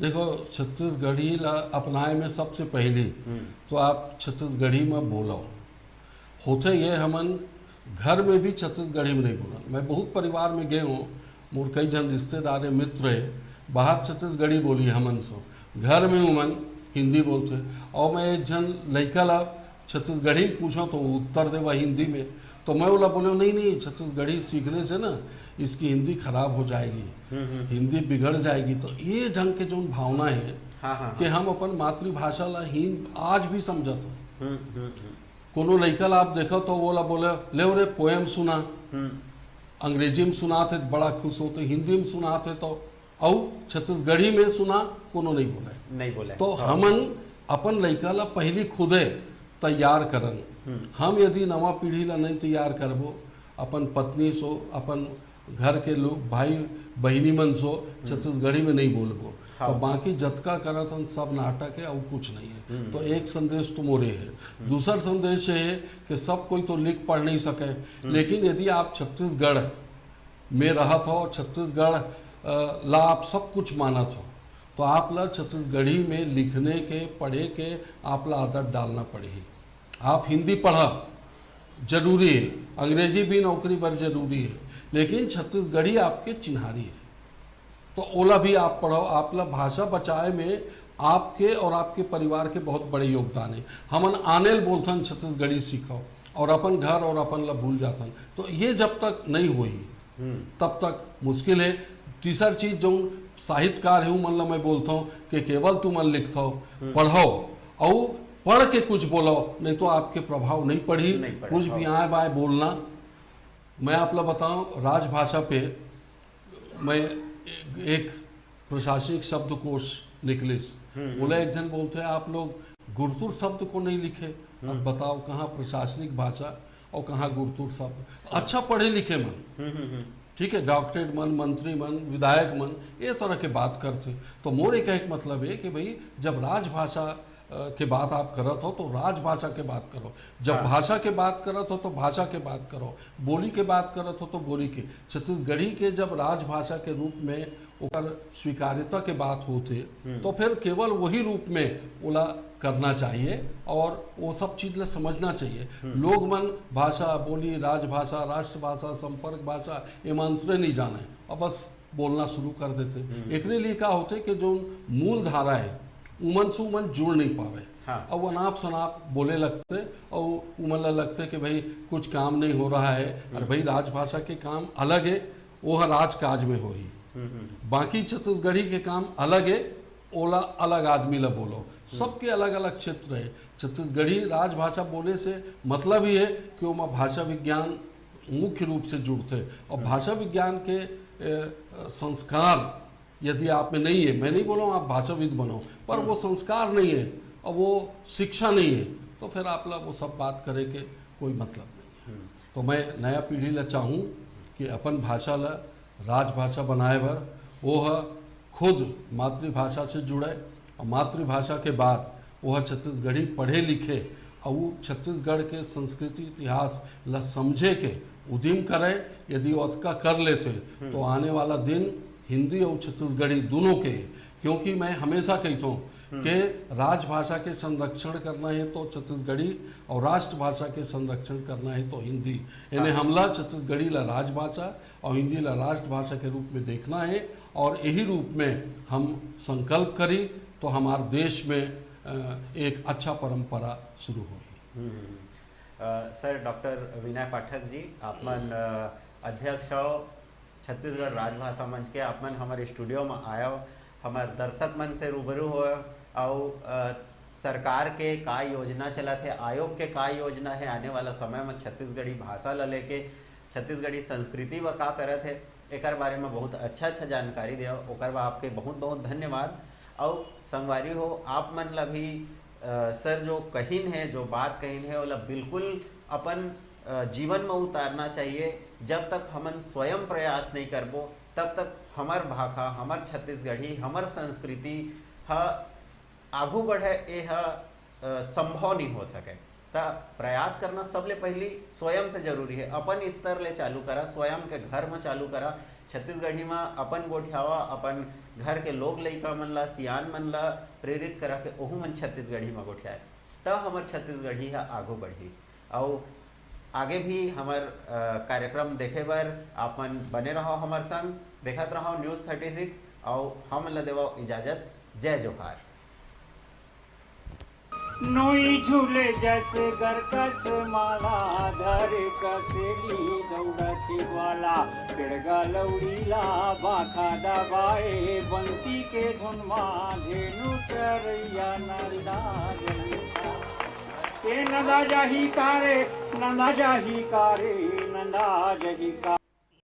देखो, छत्तीसगढ़ी ला अपनाए में सबसे पहली हम्म। तो आप छत्तीसगढ़ी में बोलो। होथे ये, हमन घर में भी छत्तीसगढ़ी में नहीं बोलन। मैं बहुत परिवार में गए हूँ, मोर कई झन रिश्तेदार है, मित्र है, बाहर छत्तीसगढ़ी बोली हमन सो, घर में उमन हिंदी बोलथे। और मैं एक झन लइका ला छत्तीसगढ़ी पूछो तो वो उत्तर देवा हिंदी में, तो मैं बोला बोले, नहीं नहीं, छत्तीसगढ़ी सीखने से ना इसकी हिंदी खराब हो जाएगी, हम्म, हम्म। हिंदी बिगड़ जाएगी। तो ये ढंग के जो भावना है हाँ, हाँ, कि हाँ। हम अपन मातृभाषा ला हीन आज भी समझत हन। हम्म, हम्म, हम्म। कोनो लइका ला आप देखो तो वो ला बोले, ले रे पोएम सुना, हम्म। अंग्रेजी में सुनात है बड़ा खुश होते, हिंदी में सुनात है तो, अउ छत्तीसगढ़ी में सुना, कोनो नहीं बोले। नहीं बोले। तो हाँ। हमन अपन लइका ला पहली खुदे तैयार करन। हम्म। हम यदि नवा पीढ़ी ला नहीं तैयार करबो, अपन पत्नी सो, अपन घर के लोग, भाई बहिनी मन सो छत्तीसगढ़ी में नहीं बोलबो, हाँ। तो बाकी जतका करत हन सब नाटक है और कुछ नहीं है। हम्म। तो एक संदेश तो मोरे है। दूसर संदेश ये है कि सब कोई तो लिख पढ़ नहीं सके, लेकिन यदि आप छत्तीसगढ़ में रहत हो, छत्तीसगढ़ अ, ला आप सब कुछ मानत हो, तो आप ला छत्तीसगढ़ी में लिखने के, पढ़े के आप ला आदत डालना पड़ही। आप हिंदी पढ़ा जरूरी है, अंग्रेजी भी नौकरी बर जरूरी है, लेकिन छत्तीसगढ़ी आपके चिन्हारी है, तो ओला भी आप पढ़ो। आप ला भाषा बचाए में आपके और आपके परिवार के बहुत बड़े योगदान है। हमन आने ल बोलथन छत्तीसगढ़ी सीखो और अपन घर और अपन ला भूल जाथन, तो ये जब तक नहीं होई हम्म। तब तक मुश्किल है। तीसर चीज, जो साहित्यकार है, उमन ला मैं बोलता हूँ कि केवल तुमन लिखता हो, पढ़ो और पढ़ के कुछ बोलो, नहीं तो आपके प्रभाव नहीं पड़ी। नहीं पड़ी, कुछ हाँ। भी आए बाए बोलना। मैं आप ला बताऊं, राजभाषा पे मैं एक प्रशासनिक शब्दकोश निकलिस। हम्म, बोला, एक जन बोलते हैं, आप लोग गुरतुर शब्द को नहीं लिखे। अब बताओ, कहाँ प्रशासनिक भाषा और कहाँ गुरतुर शब्द? अच्छा पढ़े लिखे मन, ठीक है, डॉक्टरेट मन, मंत्री मन, विधायक मन, ये तरह के बात करथे। तो मोर एक, एक मतलब है कि भाई, जब राजभाषा अ, के बात आप करत हो तो राजभाषा के बात करो, जब हाँ। भाषा के बात करत हो तो भाषा के बात करो, बोली के बात करत हो तो बोली के। छत्तीसगढ़ी के जब राजभाषा के रूप में ओकर स्वीकार्यता के बात होथे, तो फिर केवल वही रूप में ओला करना चाहिए और वो सब चीज ला समझना चाहिए। लोग मन भाषा, बोली, राजभाषा, राष्ट्रभाषा, संपर्क भाषा, ये मंत्र नहीं जाने, अब बस बोलना शुरू कर देथे। एकरे लिए का होथे कि जो मूल धारा है, उमन से उमन जुड़ नहीं पावे। हाँ। अब अनाप शनाप बोले लगथे और उमन ला लगथे कि भाई, कुछ काम नहीं हो रहा है। अरे भाई, राजभाषा के काम अलग है, वो ह राजकाज में होही। बाकी छत्तीसगढ़ी के काम अलग है, ओला अलग आदमी ला बोलो। सबके अलग अलग क्षेत्र है। छत्तीसगढ़ी राजभाषा बोले से मतलब ही है कि ओमा भाषा विज्ञान मुख्य रूप से जुड़थे। और भाषा विज्ञान के ए, संस्कार यदि आप में नहीं है, मैं नहीं बोल रहा हूँ आप भाषाविद बनो, पर वो संस्कार नहीं है और वो शिक्षा नहीं है, तो फिर आप ला वो सब बात करे के कोई मतलब नहीं है। तो मैं नया पीढ़ी ला चाहूँ कि अपन भाषा ला राजभाषा बनाए बर वो ह खुद मातृभाषा से जुड़े और मातृभाषा के बाद वो ह छत्तीसगढ़ी पढ़े लिखे और वो छत्तीसगढ़ के संस्कृति इतिहास ला समझे के उदिम करे। यदि ओतका कर लेथे तो आने वाला दिन हिंदी और छत्तीसगढ़ी दोनों के, क्योंकि मैं हमेशा कहता हूँ कि राजभाषा के संरक्षण करना है तो छत्तीसगढ़ी और राष्ट्रभाषा के संरक्षण करना है तो हिंदी। यानी हमला छत्तीसगढ़ी ला राजभाषा और हिंदी ला राष्ट्रभाषा के रूप में देखना है और यही रूप में हम संकल्प करी तो हमार देश में अ, एक अच्छा परंपरा शुरू होही। अ, सर, डॉक्टर विनय पाठक जी, आप मन अ, अध्यक्ष हो छत्तीसगढ़ राजभाषा मंच के, आप मन हमारे स्टूडियो में आयो, हमारे दर्शक मन से रूबरू हो, और अ, सरकार के का योजना चलत है, आयोग के का योजना है आने वाला समय में छत्तीसगढ़ी भाषा ला लेके, छत्तीसगढ़ी संस्कृति व का करत है, एकर बारे में बहुत अच्छा अच्छा जानकारी देव, ओकर बर आपके बहुत बहुत धन्यवाद। और संगवारी हो, आप मन ला भी अ, सर जो कहिन है, जो बात कहिन है, ओला बिल्कुल अपन अ, जीवन में उतारना चाहिए। जब तक हमन स्वयं प्रयास नहीं करबो, तब तक हमर भाखा, हमर छत्तीसगढ़ी, हमर संस्कृति ह आगू बढ़े, ए ह अ, संभव नहीं हो सके। त प्रयास करना सबले पहली स्वयं से जरूरी है। अपन स्तर ले चालू करा, स्वयं के घर में चालू करा। छत्तीसगढ़ी में अपन गोठियावा, अपन घर के लोग लइका मन ला, सियान मन ला प्रेरित करा के ओहू मन छत्तीसगढ़ी में गोठियाए, त हमर छत्तीसगढ़ी ह आगू बढ़ी। अउ आगे भी हमर अ, कार्यक्रम देखे बर आप मन बने रहो हमर संग, देखत रहो न्यूज थर्टी सिक्स। अउ हम ला देवो इजाजत। जय जोहार। नोई झूले जस गरकस माला, धर कसेली दौड़त ग्वाला, पिड़गा लौड़ी ला बाखा दबाए, बंसी के धुन मा धेनु चरैया नंदा जही का। ए नंदा जाही का रे, नंदा जाही का रे, नंदा जही का।